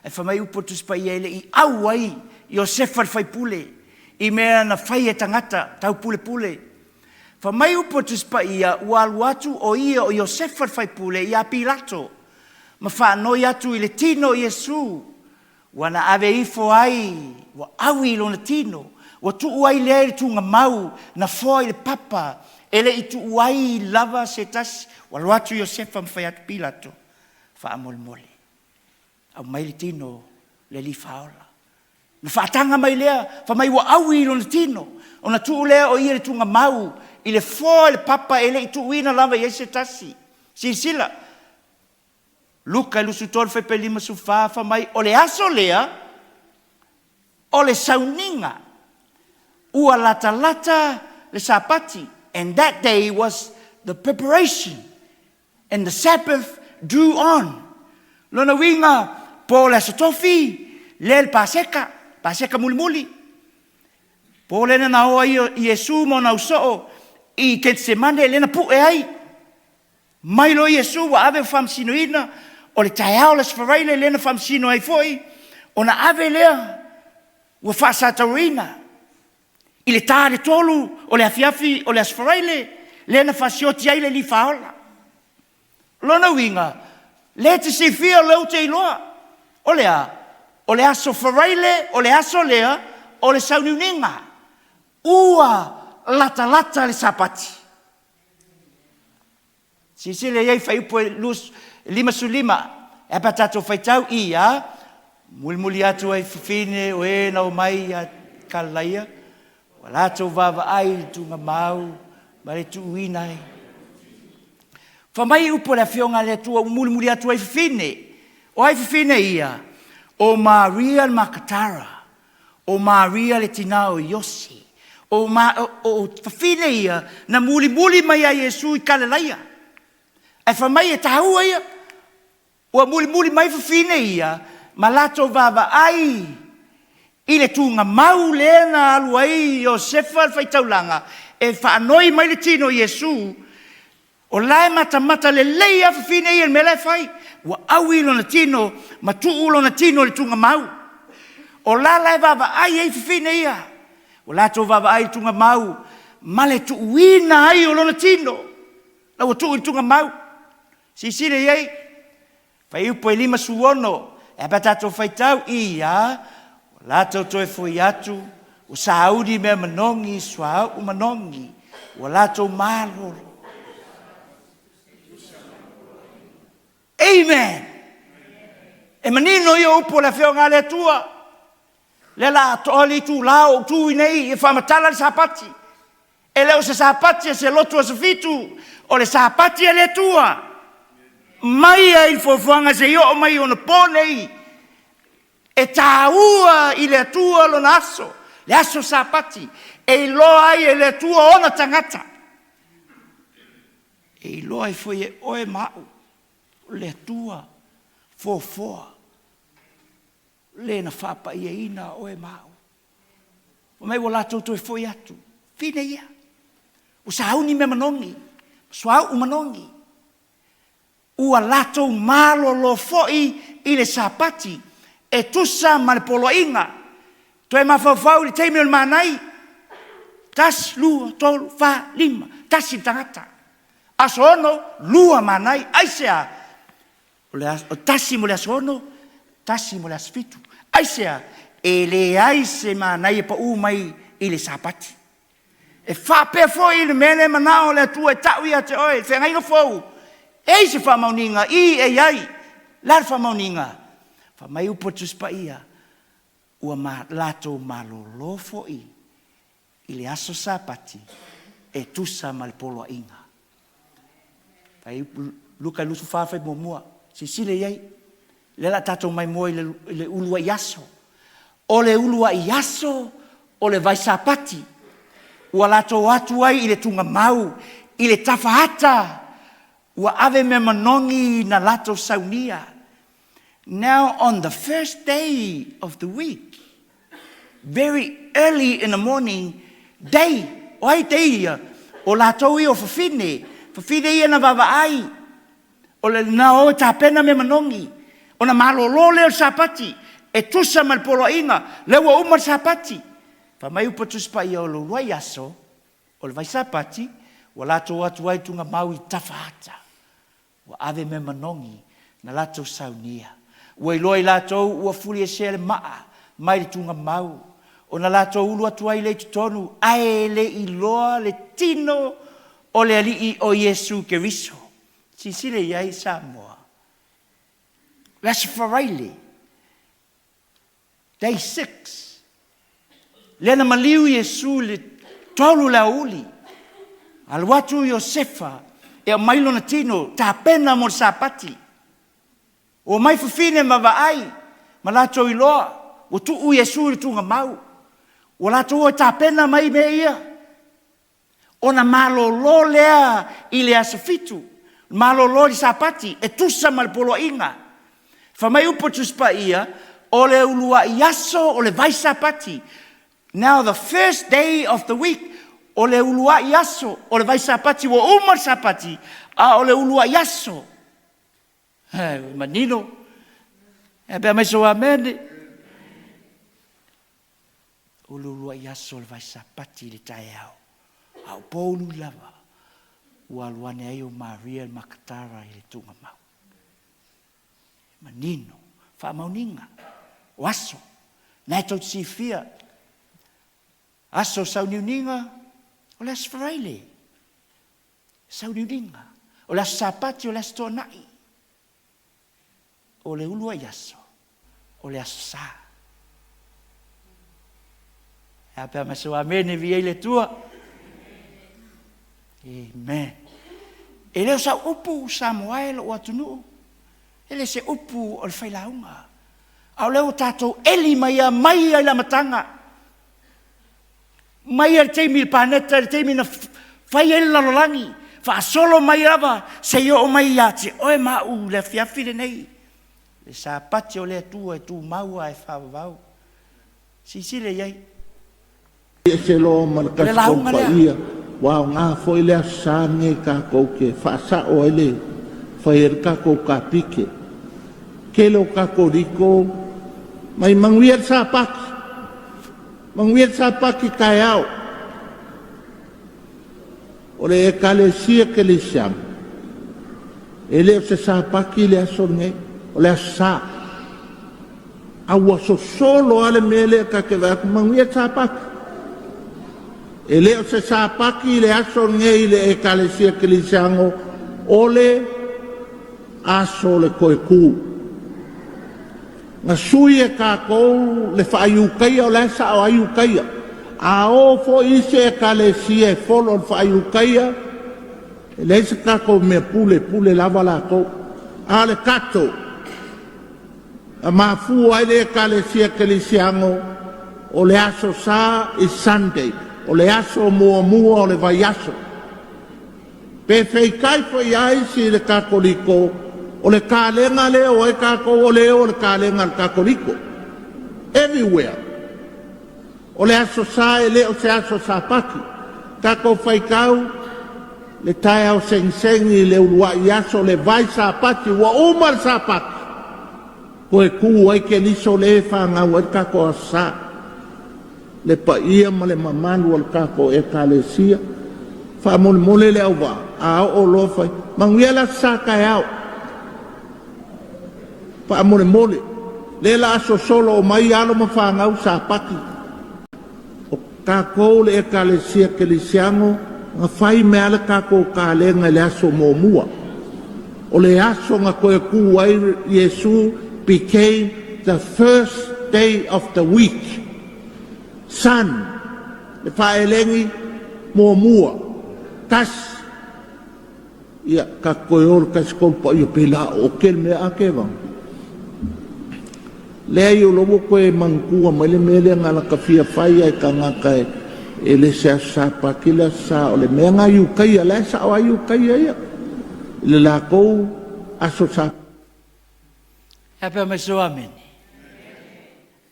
[SPEAKER 1] Ae fai mai upu o le Tusi Paia e le i au ai Iosefa le faipule i mea na fai e tagata taupulepule. Fai mai upu o le Tusi Paia, ua alu atu o ia o Iosefa le faipule ia Pilato ma faanoi atu i le tino o Iesu, ua na ave ifo ai, ua ʻaui i lona tino, ua tuu ai lea i le tugamau, na foa i le papa, e le i tuu ai lava se tasi. Ua alu atu Iosefa ma fai atu, Pilato, faamolemole, aumai le tino o le Alii Faaola. Na faataga mai lea, fai mai ua ʻaui i lona tino, ona tuu lea o ia i le tugamau, i le foa i le papa e le i tuuina lava i ai se tasi. Silasila, Luka 23 fuaiupu 54, fai mai, o le aso lea, o le sauniga, ua latalata le Sapati, and that day was the preparation, and the Sabbath drew on. Lona uiga, po o le Aso Tofi, lea le Paseka, Paseka mulimuli. Po lea na o ai Iesu ma ona ausoo i Ketesemane lea na pue ai. Mai loa Iesu ua ave ua faamasinoina, o le taeao o le Aso Faraile lea na faamasino ai foi, ona ave lea ua faasatauaina i le ta le 3 o le afiafi o le Aso Faraile lea na faasioti ai le Alii Faaola. O lona uiga, lea e te silafia o lea ou te iloa, o le a? O le Aso Faraile, o le aso lea o le sauniuniga, ua latalata le Sapati. Silasila i ai i fuaiupu 55, e a pe a tatou faitau, i a, mulimuli atu ai fafine o e na omai ia Galilaia, ua latou vaavaai i le tuugamau ma le tuuina ai. Fai mai upu a le Afioga a le Atua ua mulimuli atu ai fafine. O ai fafine ia? O Maria le Makatara, o Maria le tina o Iosi, o, ma, o, o fafine ia na mulimuli mai ia Iesu i Galilai. Ae fai mai e taua ia, ua mulimuli mai fafine ia ma latou vaavaai i le tuugamau lea na alu ai Iosefa le faitaulaga e faanoi mai le tino i Iesu. O la e matamata lelei lava fafine ia i le mea la e fai. Ua ʻaui lona tino ma tuu lona tino i le tuugamau. O la la e vaavaai ai fafine ia. Ua latou vaavaai i le tuugamau ma le tuuina ai o lona tino. La ua tuu i le tuugamau. Silasila i ai, fuaiupu e 56, e a pe a tatou faitau, i a, ua latou toe foi atu, ua sauni mea manogi, suauu manogi, ua latou malolo. Amen! E manino ia upu o le Afioga a le Atua. Lea la atoa le itula o ou tu i nei e faamatala le Sapati. E le o se Sapati a se lotu aso fitu, o le Sapati a le Atua. Mai ai i le foafoaga seia oo mai i ona po nei, e taua i le Atua lona aso, le aso Sapati, e iloa ai e le Atua ona tagata. E iloa ai foi e oe ma au, o le Atua foafoa. Le na faapaiaina oe ma au. Fai mai ua latou toe foi atu. Fine ia. Ua sauni mea manogi, suauu manogi. Ua latou malolo foi i le Sapati e tusa ma le poloaiga. Toe mafaufau i le taimi o le manai, 1, 2, 3, 4, 5, tasi le tagata. Aso 6, lua manai. Aisea? O le aso, tasi mo le aso 6, tasi mo le aso 7. Aisea? E leai se manaia e pau mai i le Sapati. E faapea foi le mea lea e manao le Atua e tau ia te oe, le feagaiga fou, e i ai se faamaoniga? I, e i ai. O le a le faamaoniga? Fai mai upu a le Tusi Paia, ua latou malolo foi i le aso Sapati e tusa ma le poloaiga. Luka 24 fai muamua, silasila i ai, lea o le a tatou maimoa i le uluai aso. O le uluai aso o le vai Sapati, ua latou o atu ai i le tugamau, i le tafaata, ua ave mea manogi na latou saunia. Now on the first day of the week, very early in the morning, day, o ai day ia? O latou ia o fafine, fafine ia na vaavaai, o le na o e tapena mea manogi, ona malolo lea o le Sapati, e tusa ma le poloaiga, lea ua uma le Sapati. Fai mai upu a Tusi Paia o le uluai aso, o le vai Sapati, ua latou o atu ai i tugamau i tafaata. Ua ave mea manogi na latou saunia. Ua iloa i latou ua fuliesea le maa mai le tugamau, ona latou ulu atu ai lea i totonu, ae le i iloa le tino o le Alii o Iesu Keriso. Silasila i ai Samoa. O le Aso Faraile, Day 6, lea na maliu Iesu i le 3 i le aoauli, alu atu Iosefa e aumai lona tino, tapena mo le Sapati. Omai fafine ma vaai ma latou iloa ua tuu Iesu i le tugamau. Ua latou o e tapena mai mea ia. Ona malolo lea i le aso 7, malolo i le Sapati e tusa ma le poloaiga. Fai mai upu a Tusi Paia, o le uluai aso o le vai Sapati. Now the first day of the week, o le uluai aso o le vai Sapati, ua uma le Sapati, a o le uluai aso. E manino. E pea mai sou amene. O le uluai aso o le vai Sapati i le taeao, a o poulu lava, ua alu ane ai o Maria le Makatara i le tuugamau. Manino, faamaoniga, o aso, na e tou te silafia, aso o sauniuniga, o le aso Faraile, sauniuniga, o le aso Sapati, o le aso Toonai, o le uluai aso, o le aso Sa. E a pe a mai sau amene vi ai le Atua. Amen. E le o sau upu Samoa e lou atunuu, e le se upu o le failauga. A o lea ua tatou eli mai ia mai ia i le amataga. Mai ia le taimi i le paneta, i le taimi na fai ai le lalolagi, faasolo mai lava seia oo mai ia te oe ma au i le afiafi lenei. Le Sapati o le Atua e tumau lava e faavavau. Silasila i ai.
[SPEAKER 2] Ese loa ma le
[SPEAKER 1] O le
[SPEAKER 2] Kasi
[SPEAKER 1] lauga lea.
[SPEAKER 2] Paia, ua aoga foi le Aso Sa lenei tatou te faasao ai le fai ai le tatou kapike. Tele o Katoliko mai manuia le Sapati, manuia le Sapati taeao. O le Ekalesia Kerisiano, e le o se Sapati le aso lenei, o le Aso Sa. A ua sosolo lava le mea lea ta te vaai atu, manuia le Sapati. E le o se Sapati le aso lenei i le Ekalesia Kerisiano, o le aso o le toe tu. Na sui e tatou le faaiutaia, o la e sao ai Utaia. A o foi isi ekalesia e folo le faaiutaia, e leai se tatou mea pule, e pule lava latou. A o le tatou, na mafua ai le Ekalesia Kerisiano, o le Aso Sa is Sunday, o le aso muamua o le vaiaso. Pe feitai foi ia isi i le Katoliko, o le kalega lea o ai tatou, o le o le kalega a le Katoliko. Everywhere. O le Aso Sa e le o se aso Sapati. Tatou faitau le taeao segisegi i le uluai aso le vai Sapati ua uma le Sapati, toe tu ai Keriso lea e fanau ai le tatou Aso Sa. Le paia ma le mamalu o le tatou Ekalesia, faamolemole le auvaa, a oo loa fai, manuia le Aso Sa taeao. Faamolemole, lea la a sosolo mai alo ma fanau Sapati. O tatou le Ekalesia Kerisiano na fai mai lava le tatou kalena i le aso muamua. O le aso na toe tu ai Iesu became the first day of the week. Sun, le faaelegi muamua, tasi. Ia, ta te toe o i le tasi tolu paia pei la ote le mea a Kevaga. Leai o lea ua toe manatua mai le mea lea na lata fia fai lava e tagata e le se Aso Sapati le Aso Sa o le mea lena i Utaia, la e sao lava Utaia ia i le latou Aso Sa.
[SPEAKER 1] Ea pea mai so amene.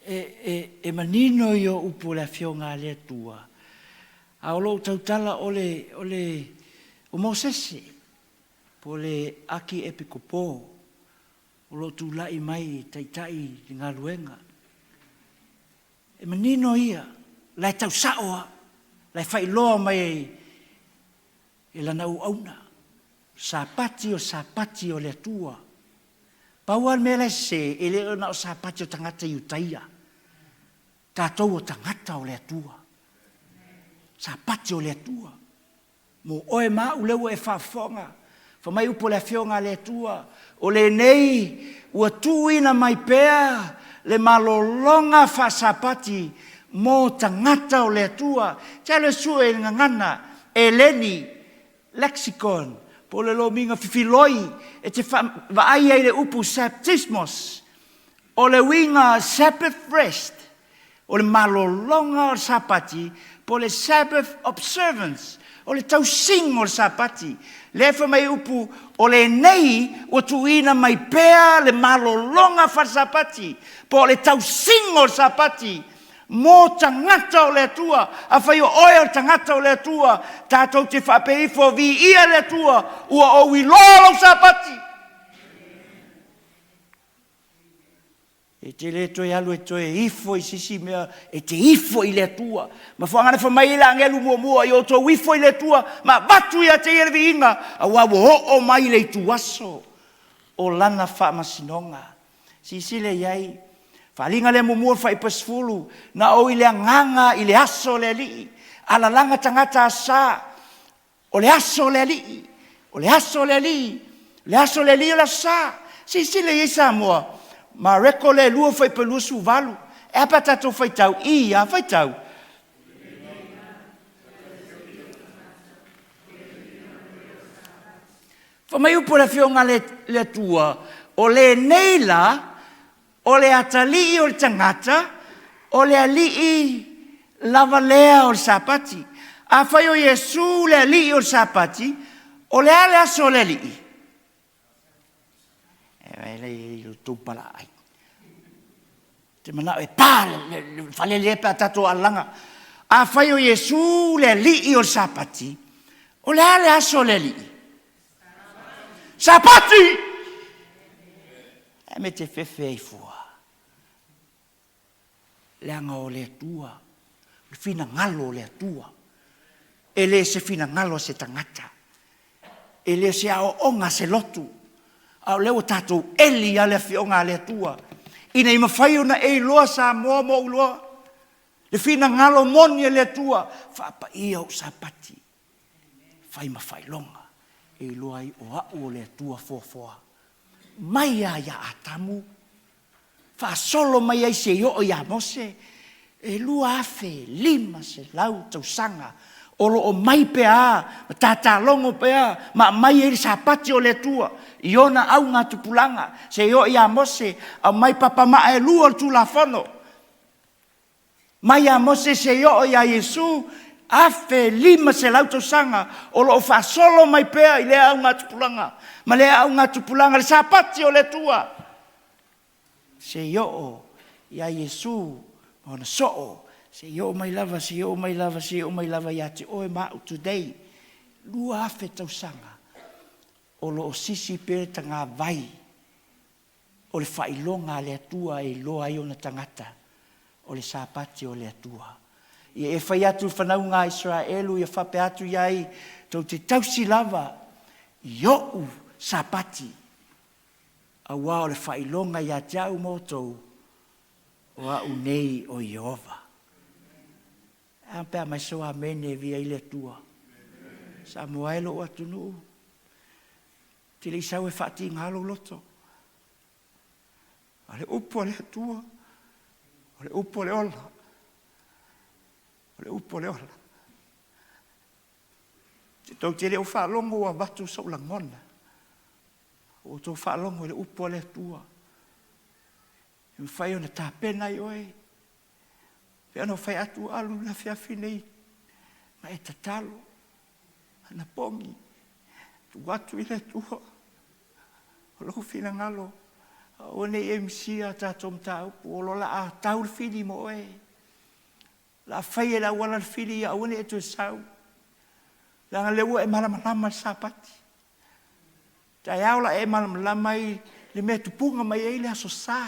[SPEAKER 1] E, e, e manino i o upu o le afioga a le Atua. A o lou tautala o le, o le, o Mosese, po o le Aki Epikopo, o lo o tulai mai e taitai le galuega. E manino ia, la e tau sa'o lava, la e faailoa mai ai e lana auauna, Sapati o Sapati o le Atua. Pau lava le mea la e sese, e le o na o Sapati o tagata Iutaia, tatou o tagata o le Atua. Sapati o le Atua. Mo oe ma a'u lea ua e faafofoga, fai mai upu o le Afioga a le Atua, O lenei ua tuuina mai pea le malologa faasapati mo tagata o le Atua. Te alu e sue i le gagana Eleni, lexicon, po o le lomiga fifiloi e te vaai ai i le upu saptismos, o le uiga Sabbath rest, o le malologa o le Sapati, po o le Sabbath observance, o le tausiga o le Sapati. Lea e fai mai upu, o lenei ua tuuina mai pea le malologa faale-Sapati, po o le tausiga o le Sapati mo tagata o le Atua. Afai o oe o le tagata o le Atua, tatou te faapea ifo, viia le Atua, ua ou iloa lou Sapati. E te le toe alu e toe ifo i se isi mea, e te ifo i le Atua. Mafuaaga na fai mai ai le agelu muamua, ia outou ifo i le Atua ma avatu ia te ia le viiga, aua ua oo mai le ituaso o lana faamasinoga. Silasila i ai, faaaliga lea muamua faaipa 10, na ou i le agaga i le aso o le Alii, alalaga tagata asa, O le aso o le Alii, o le aso o le Alii, o le aso o le Alii o le Aso Sa. Silasila i ai Samoa, Mareko le 2 fuaiupu 28. E a pe a tatou faitau i a faitau? Fai mai upu a le Afioga a le Atua, o lenei la, O le atalii o le tagata, o le alii lava lea o le Sapati. Afai o Iesu le Alii o le Sapati, o le a le aso o le Alii? E le i lo tou palaai. Te manao e pa le fale lea pe a tatou alalaga. Afai o Iesu le Alii o le Sapati, o le a le aso o le Alii? Sapati! E me te fefe ai fua. Leaga o le Atua, o le finagalo o le Atua. E le se finagalo a se tagata. E le se aoaoga a se lotu. A o lea ua tatou eli lava le Afioga a le Atua, ina ia mafai ona e iloa Samoa ma ou iloa le finagalo moni a le Atua, faapaia ou Sapati. Fai ma faailoga e iloa ai o a'u o le Atua foafoa mai lava ia Atamu, faasolo mai ai seia oo ia Mose, e 2500 tausaga o lo o mai pea ma tatalogo pea ma aumai ai le Sapati o le Atua i ona augatupulaga seia oo ia Mose, aumai papamaa e lua o le Tulafono. Mai ia Mose seia oo ia Iesu, 1500 tausaga o lo o faasolo mai pea i lea augatupulaga ma lea augatupulaga le Sapati o le Atua, seia oo Iā Iesu ma ona soo, seia oo mai lava, seia oo mai lava, seia oo mai lava ia te oe ma a'u today, 2000 tausaga, o lo o sisi pea le tagavai o le faailoga a le Atua e iloa ai ona tagata o le Sapati o le Atua. Ia e fai atu i le fanauga a Isaraelu, ia faapea atu i ai, Tou te tausi lava i o'u Sapati, auā o le faailoga ia te a'u ma outou, o a'u nei o Ieova. A pe a mai so amene e via i le Atua. Samoa e lou atunuu, te le i sau e faatiga lou loto. A le upu a le Atua, o le upu o le ola. O le upu o le ola. Te tou te le o faalogo ua avatu sou lagona. Ua outou faalogo i le upu a le Atua. E mafai ona tapena ai oe. Pei ona ou fai atu, alu i le afiafi nei ma e tatalo, anapogi, tuu atu i le Atua o lou finagalo, aua ne i e misia a tatou mataupu, o lo o le a tau le fili mo oe. O le a fai e le auala le fili, ia aua ne i e toe sau. Leaga o lea ua e malamalama i le Sapati. Taeao o le a e malamalama ai le mea e tupuga mai ai le Aso Sa,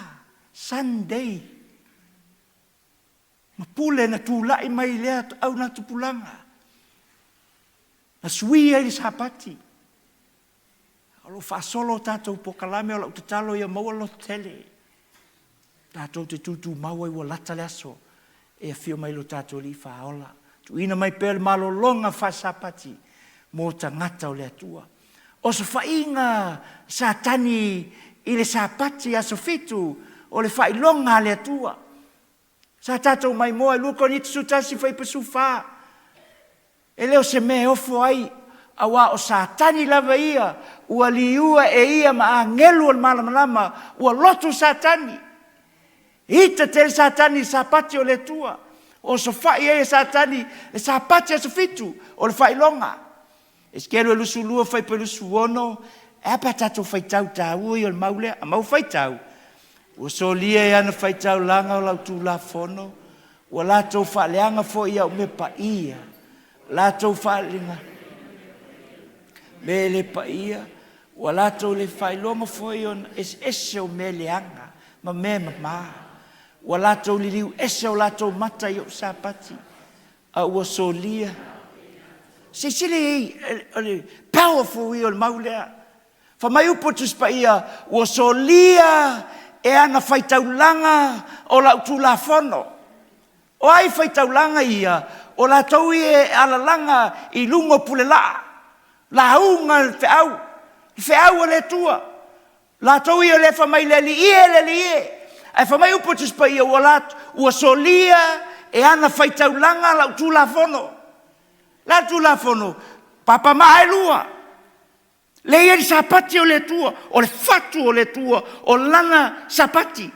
[SPEAKER 1] Sunday, ma pule na tulai mai i lea augatupulaga, na sui ai le Sapati. O lo o faasolo tatou polokalame, o lau tatalo ia maua le lototele, tatou te tutumau ai ua lata le aso e afio mai lo tatou Alii Faaola. Tuuina mai pea le malologa faasapati mo tagata o le Atua. Osofaiga Satani i le Sapati aso 7 o le faailoga a le Atua. Sa tatou maimoa i 2 Korinito 11 fuaiupu 14. E le o se mea e ofo ai, auā o Satani lava ia, ua liua e ia ma agelu o le malamalama, ua lotu Satani. E ita tele Satani i le Sapati o le Atua. Osofai ai e Satani le Sapati aso 7 o le faailoga. Esekielu 22 fuaiupu 26, e a pe a tatou faitau taua ia o le mau lea, a mau faitau, ua solia e ana faitaulaga o lau Tulafono, ua latou faaleaga foi i au mea paia, latou faaleaga mea e le paia, ua latou le faailoga foi ona eseese o mea leaga ma mea mama, ua latou liliu ese o latou mata i ou Sapati, a ua solia. Silasila i ai, o le powerful ia o le mau lea. Fai mai upu o le Tusi Paia, ua solia e ana faitaulaga o lau Tulafono. O ai faitaulaga ia? O latou ia e alalaga i luga o pulelaa, lauga le feau, le feau a le Atua. Latou ia lea fai mai le Alii e, le Alii e. Ae fai mai upu o Tusi Paia, ua, la, ua solia e ana faitaulaga lau Tulafono. La Tulafono, papamaa e lua. Lea i ai le Sapati o le Atua, o le fatu o le Atua, o lana Sapati.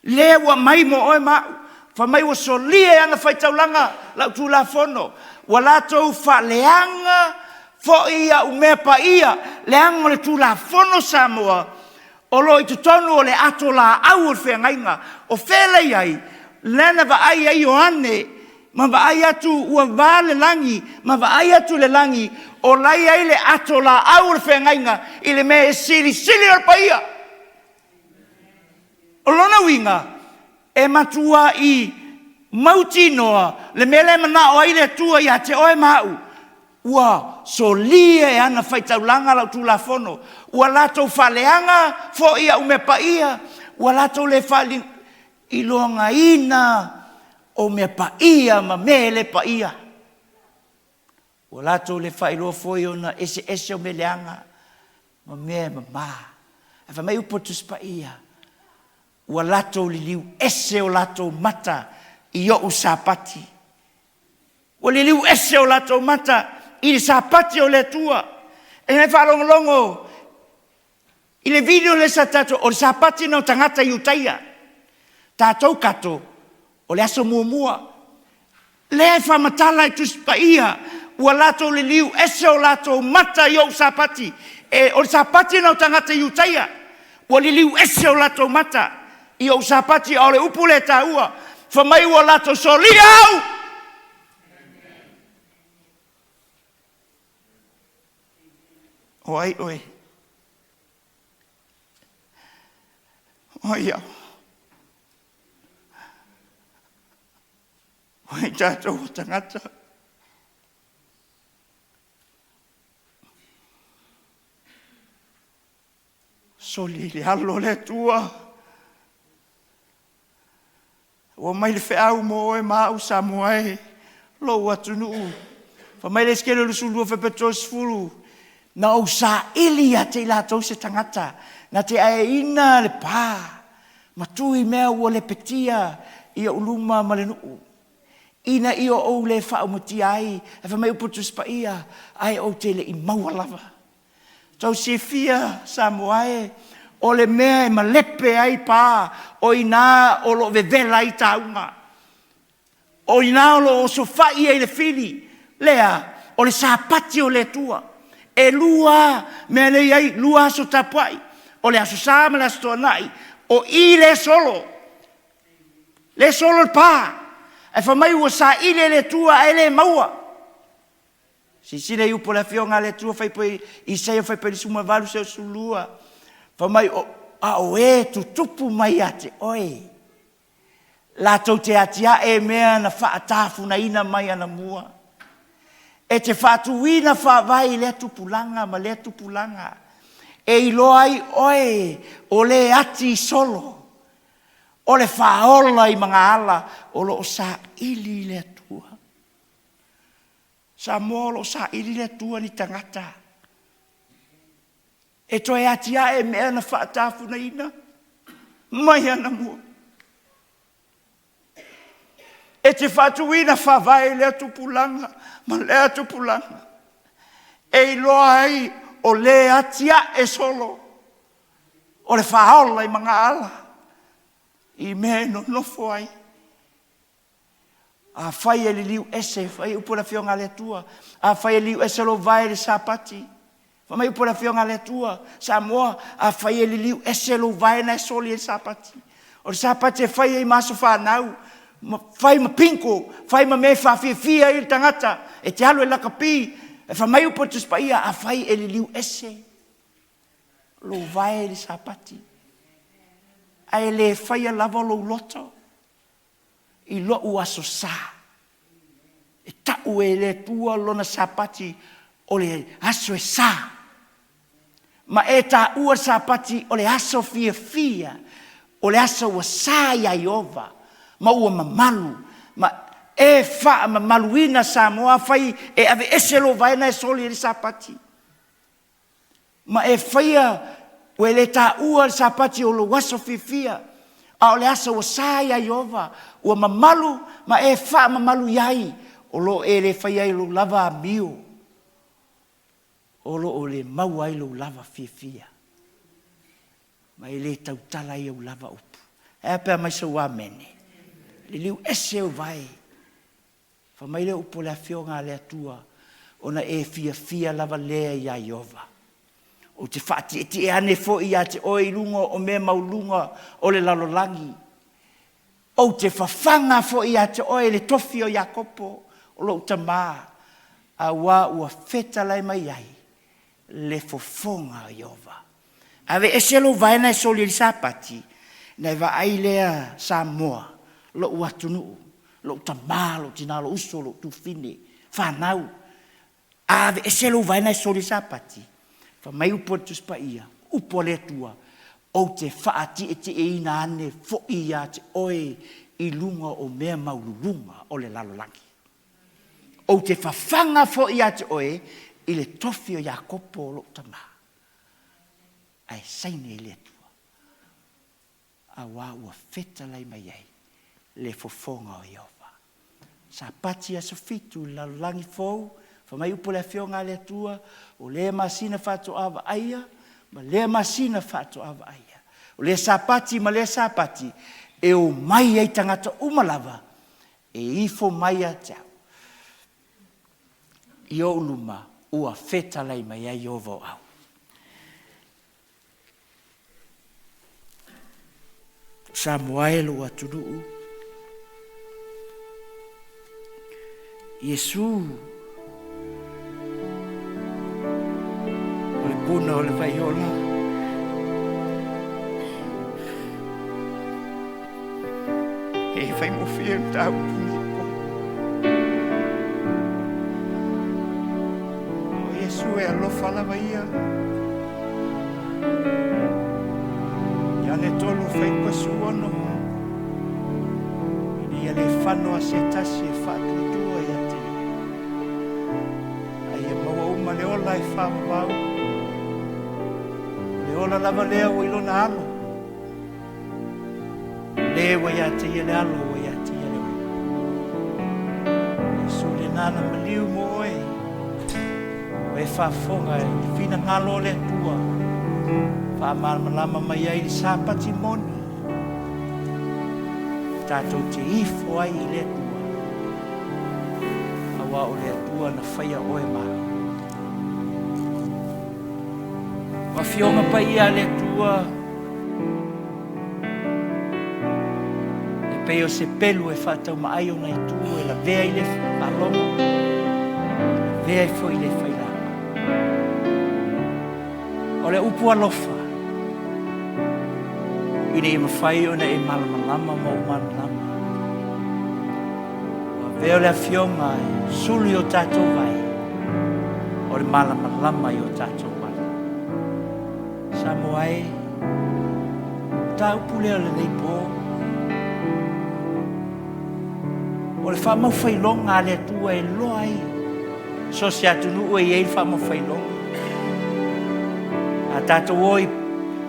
[SPEAKER 1] Lea ua aumai mo oe ma a'u. Fai mai ua solia e ana faitaulaga lau Tulafono, ua latou faaleaga foi a'u mea paia, leaga o le Tulafono Samoa o lo o i totonu o le ato laau o le feagaiga. O fea la e i ai? Lea na vaai ai Ioane ma vaai atu ua va le lagi, ma vaai atu i le lagi o la e i ai le ato laau o le feagaiga i le mea e silisili o le paia. O lona uiga, e matua'i mautinoa le mea lea e manao ai le Atua ia te oe ma a'u, ua solia e ana faitaulaga lau Tulafono, ua latou faaleaga foi a'u mea paia, ua latou le faailogaina o mea paia ma mea e le paia. Ua latou le faailoa foi ona eseese o mea leaga ma mea e mama. Ae fai mai upu o le Tusi Paia, ua latou liliu ese o latou mata i o'u Sapati. Ua liliu ese o latou mata i le Sapati o le Atua. E le faalogologo I le video lea sa tatou, o le Sapati na o tagata Iutaia. Tatou kato, o le aso muamua. Lea e faamatala e Tusi Paia, ua latou liliu ese o latou mata i ou Sapati. E, o le Sapati na o tagata Iutaia. Ua liliu ese o latou mata I ou Sapati, a o le upu lea e taua, fai mai ua latou solia au. O ai oe? O ai au? O ai tatou o tagata? Soli i le alo o le Atua. Ua mai le feau mo oe ma au Samoa e, lou atunuu. Fai mai le Esekiele 22 fuaiupu 30, Na ou saili ia te i latou se tagata na te aeina le pa ma tu i mea ua lepetia i ou luma ma le nuu, ina ia ou le faaumatia ai. Ae fai mai upu o le Tusi Paia, ae ou te le i maua lava. Tou silafia Samoa e, o le mea e malepe ai pa, o i ina o lo o vevela ai tauga. O i ina o lo o osofai ai le fili, lea o le Sapati o le Atua. E lua mea lea e i ai, lua aso tapuai, o le Aso Sa ma le Aso Toonai. O i lea e solo, lea e solo le pa, ae fai mai ua saili e le Atua ae le maua. Silasila i upu o le Afioga a le Atua fai Isaia 58 seia 12, fai mai, a o e tutupu mai ia te oe, latou te atiae mea na faatafunaina mai anamua, e te faatuina faavae i lea tupulaga ma lea tupulaga, e iloa ai oe o le ati solo, o le faaola i magaala o lo o saili le Atua. Samoa o lo o saili le Atua ni tagata e toe atiae mea na faatafunaina mai anamua. E te faatuina faavae i lea tupulaga ma lea tupulaga, e iloa ai o le atiae solo o le faaola i magaala i mea e nonofo ai. Afai e liliu ese, fai upu a le Afioga a le Atua, afai e liliu ese lou vae i le Sapati, fai mai upu a le Afioga a le Atua, Samoa, afai e liliu ese lou vae na e soli ai le Sapati, o le Sapati e fai ai ma aso fanau, ma fai ma bingo, fai ma mea e faafiafia ai le tagata, e te alu e lakapi, e fai mai upu a le Tusi Paia, afai e liliu ese lou vae i le Sapati, ae le faia lava lou loto i lou Aso Sa. E tau e le Atua lona Sapati o le aso e sa. Ma e taua le Sapati o le aso fiafia, o le aso ua sa ia Ieova ma ua mamalu, ma e faamamaluina Samoa. Afai e aveese lou vaena e soli ai le Sapati, ma e faia ua e le taua le Sapati o lou aso fiafia, a o le aso ua sa ia Ieova, ua mamalu ma e faamamalu i ai, o lo o e le faia ai lou lava amio, o lo o le maua ai lou lava fiafia, ma e le tautala ai ou lava upu. Ae a pe a mai sou amene? Liliu ese ou vae. Fai mai le upu o le Afioga a le Atua, Ona e fiafia lava lea iā Ieova. Ou te faatietie ane foi ia te oe i luga o mea maualuluga o le lalolagi. Ou te fafaga foi ia te oe le tofi o Iakopo, o lou tama, auā ua fetalai mai ai le fofoga o Ieova. Aveese lou vaena e soli ai le Sapati, ona e vaai lea Samoa, lou atunuu, lou tama, lou tina, lou uso, lou tufine, fanau. A aveese lou vaena e soli ai le Sapati, fai mai upu a le Tusi Paia, upu a le Atua, ou te faatietieina ane foi ia te oe i luga o mea maululuga o le lalolagi. Ou te fafaga foi ia te oe i le tofi o Iakopo o lou tama, ae saini ai le Atua, auā ua fetalai mai ai le fofoga o Ieova. Sapati aso fitu i le lalolagi fou, fai mai upu a le Afioga a le Atua, o lea masina faatoa vaaia, ma lea masina faatoa vaaia. O lea Sapati ma lea Sapati, e omai ai tagata uma lava e ifo mai ia te au i ou luma ua fetalai mai ai Ieova o au. Samoa e lou atunuu. Iesu o le puna o le vaiola. E faigofie le mataupu lenei po. O Iesu e alofa lava ia. Ioane 3:16. Ina ia le fano a se tasi e faatuatua ia te ia. A ia maua uma le ola e faavavau. O le ola lava lea ua i lona alo. Le ua ia te ia le alo ua ia te ia le ola. Iesu lena na maliu mo oe. Ua e faafofoga i le finagalo o le Atua. Faamalamalama mai ai le Sapati moni. Tatou te ifo ai i le Atua. Aua o le Atua na faia oe ma au. O afioga paia a le Atua e pei o se pelu e faataumaai ona itu e lavea i le faalogo, lavea ai foi i le failauga. O le upu alofa, ina ia mafai ona e malamalama ma ou malamalama. Ua avea le afioga e sulu i o tatou vae, o le malamalama i o tatou ala. Samoa e, mataupu lea o lenei po, o le faamaufailoga a le Atua e iloa ai so o se atunuu e i ai le faamaufailoga. A tatou o i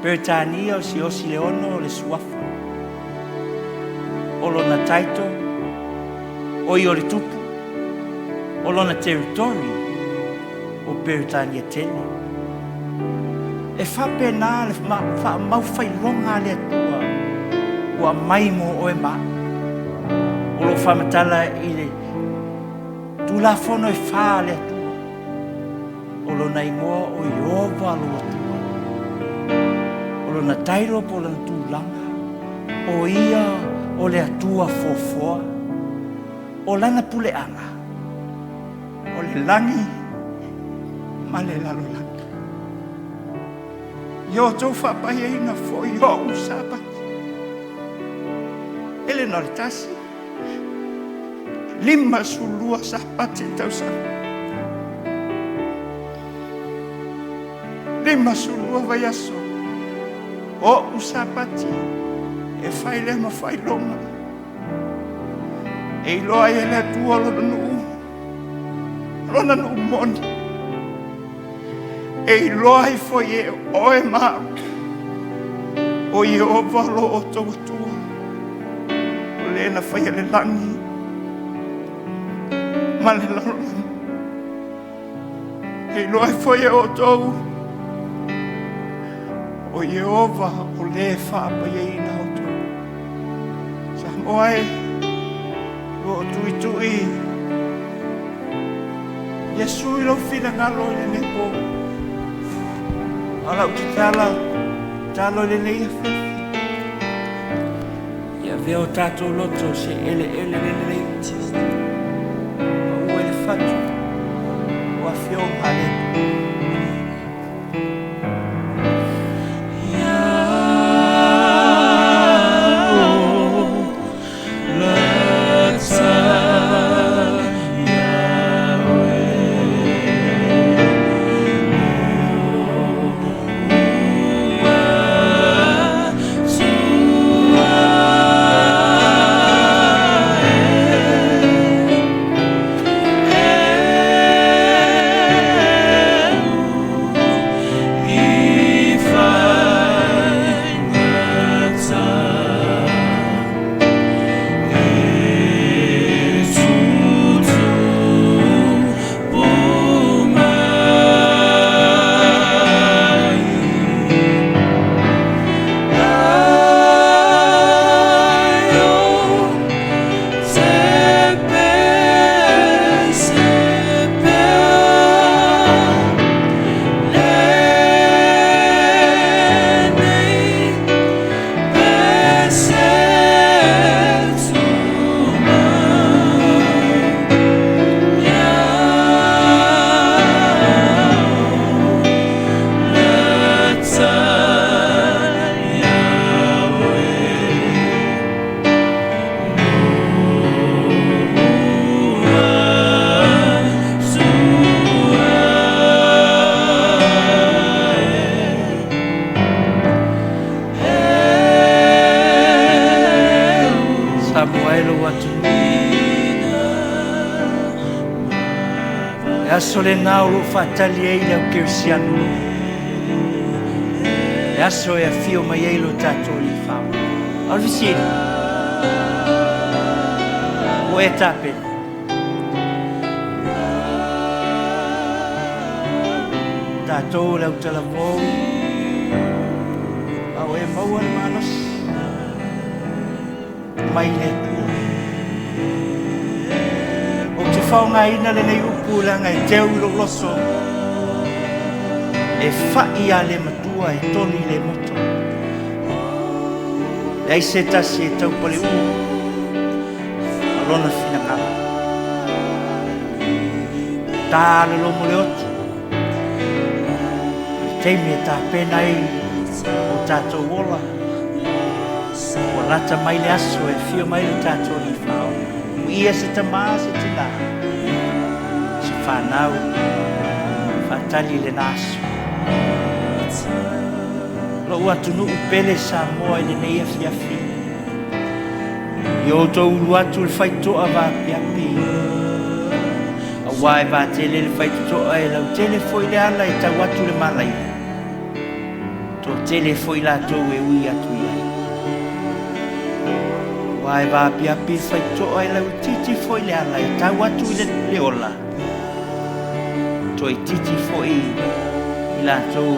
[SPEAKER 1] Peretania o Siaosi Leono o le suafa, o lona title, o ia o le tupu, o lona territory, o Peretania tele. E faapena le faamaufailoga a le Atua ua aumai mo oe ma au. O lo o faamatala i le Tulafono e fa a le Atua. O lona igoa o Ieova lou Atua. O lona title po o lona tulaga, o ia o le Atua foafoa. O lana puleaga, o le lagi ma le lalolagi. Ia outou faapaiaina foi o'u Sapati. E le na o le tasi, 52 Sapati i le tausaga. 52 vaiaso o'u Sapati e fai lea ma faailoga. E iloa ai e le Atua lona nuu, lona nuu moni. E iloa ai foi e oe ma au, o Ieova lo outou Atua, o le na faia le lagi ma le lalolagi. E iloa ai foi e outou, o Ieova o le faapaiaina outou. Samoa e, ua ou tuitui Iesu i lou finagalo i lenei po. A o lau tatala, tatalo i lenei afiafi. Ia avea o tatou loto se eleele lelei. Paua i le fatu o afioga a le Atua. aso lena o loo faatali ai le au kerisiano, le aso e afio mai ai lo tatou Alii Faaola. A o le fesili, ua e tapena? Tatou o le autalavou, a ua e maua le malosi mai le Atua. Ou te faaaogaina lenei upu leaga e teu i lou loto, e fai a le matua e toli le moto. Leai se tasi e taupaleu'u ma lona finagalo. Ta le lomo le otu, o le taimi e tapena ai o tatou ola, ua lata mai le aso e afio mai le tatou Alii Faaola. Ia se tamā, se tinā, se fanau, faatali lena aso. Lou atunuu pele Samoa i lenei afiafi, i outou ulu atu le faitotoa vaapiapi, auā e vatele le faitotoa e lautele foi le ala e tau atu le malaia, toatele foi latou e ui atu i ai. Aua e vaapiapi le faitotoa e lauitiiti foi le ala e tau atu i le ola, toaitiiti foi i latou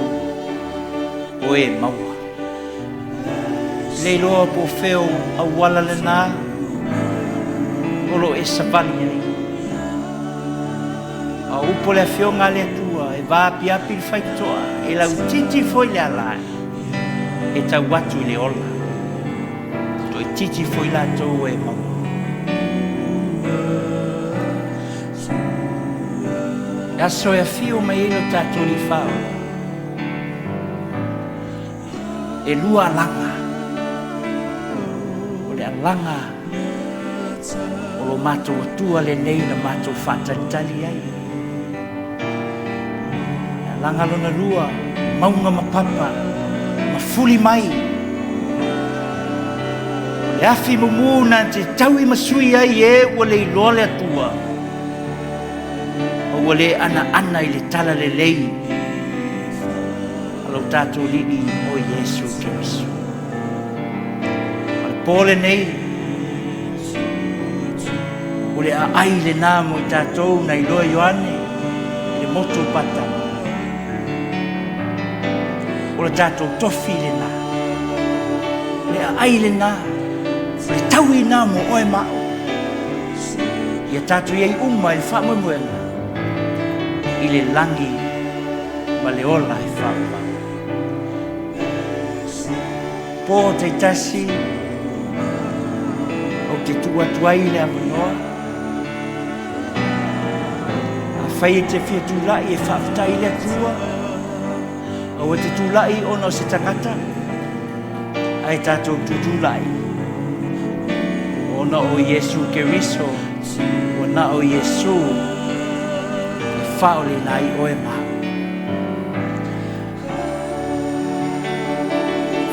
[SPEAKER 1] o e maua. Le iloa po o fea o auala lena o lo o e savali ai. A o upu a le Afioga a le Atua, e vaapiapi le faitotoa, e lauitiiti foi le ala e tau atu i le ola, toaitiiti foi latou e maua. Le aso e afio mai ai lo tatou Alii Faaola, e lua alaga. O le alaga o lo matou Atua lenei na matou faatalitali ai. Le alaga lona lua, mauga ma papa ma fuli mai. O le afi mumu na te taui ma sui ai e ua le iloa le Atua, ma ua le anaana i le tala lelei a lo tatou Alii o Iesu Keriso. O le po lenei, o le aai lena mo i tatou na iloa Ioane i le motu o Patamo. O le tatou tofi lena, le aai lena, o le taui lena mo oe ma au. Ia tatou iai uma i le faamoemoega i le lagi ma le ola e faavavau. Po taitasi ou te tuu atu ai le avanoa. Afai e te fia tulai e faafetai i le Atua, aua te tulai ona o se tagata, ae tatou tutulai ona o Iesu Keriso, ua na o Iesu e faaoleina ai oe ma au.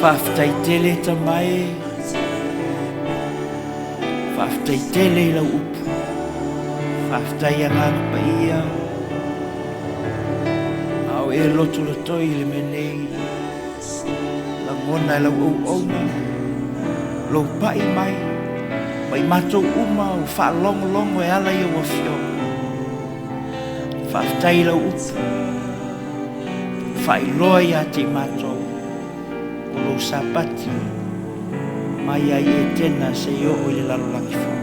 [SPEAKER 1] Faafetai tele Tama e, faafetai tele i lau upu, faafetai Agaga Paia, a o e lotolotoi i le mea nei, lagona e lau auauna, lou pai mai, ma i matou uma o faalogologo e ala i ou afioga. Faafetai i lau upu, faailoa ia te i matou o lou Sapati mai ai Etena seia oo i le lalolagi fou.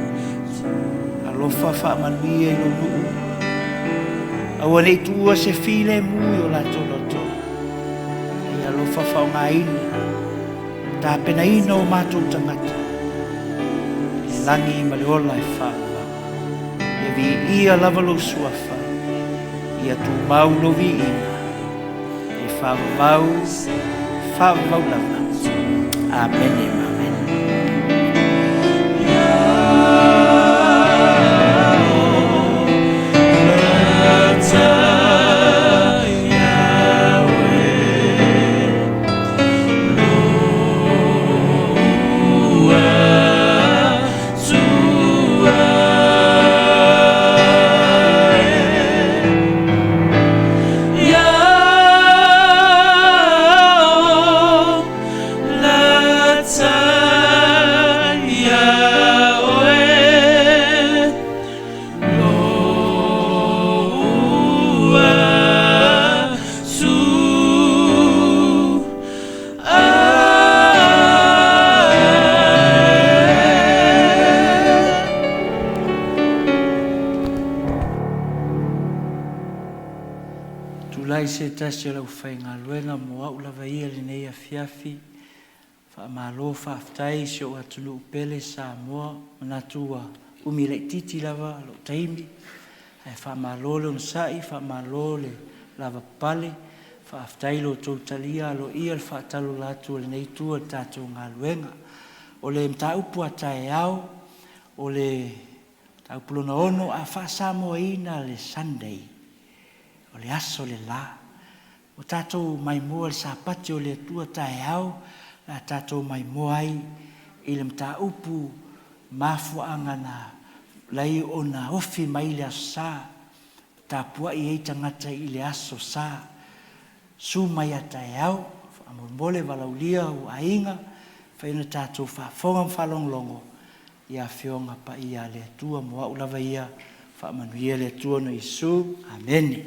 [SPEAKER 1] Alofa faamanuia i lou nuu, aua ne i tuua se filemu i o latou loto, a ia alofa faaaogaina, tapenaina o matou tagata i le lagi ma le ola e faavavau. Ia viia lava lou suafa, ia tumau lou viiga, e faavavau, faavavau lava. Amene ma amene. lumanai se tasi o le aufaigaluega mo au lava ia i lenei afiafi. Faamalo faafetai i si ou atunuu pele Samoa. Manatu ua umi laitiiti lava lou taimi, ae faamalo le onosai, faamalo le lavapapale, faafetai i lo outou talia aloaia le faatalola atu a lenei itu o le tatou galuega. O le mataupu a taeao, o le mataupu lona 6, a faa-Samoaina le Sunday, o le aso le la. Ua tatou maimoa i le Sapati o le Atua taeao, o le a tatou maimoa ai i le mataupu mafuaaga na lai ona ofi mai le Aso Sa, tapuai ai tagata i le Aso Sa. Susu mai a taeao, faamolemole valaaulia ou aiga, fai ona tatou faafofoga ma faalogologo i Afioga Paia a le Atua. Mo au lava ia, faamanuia le Atua ona Iesu. Amene.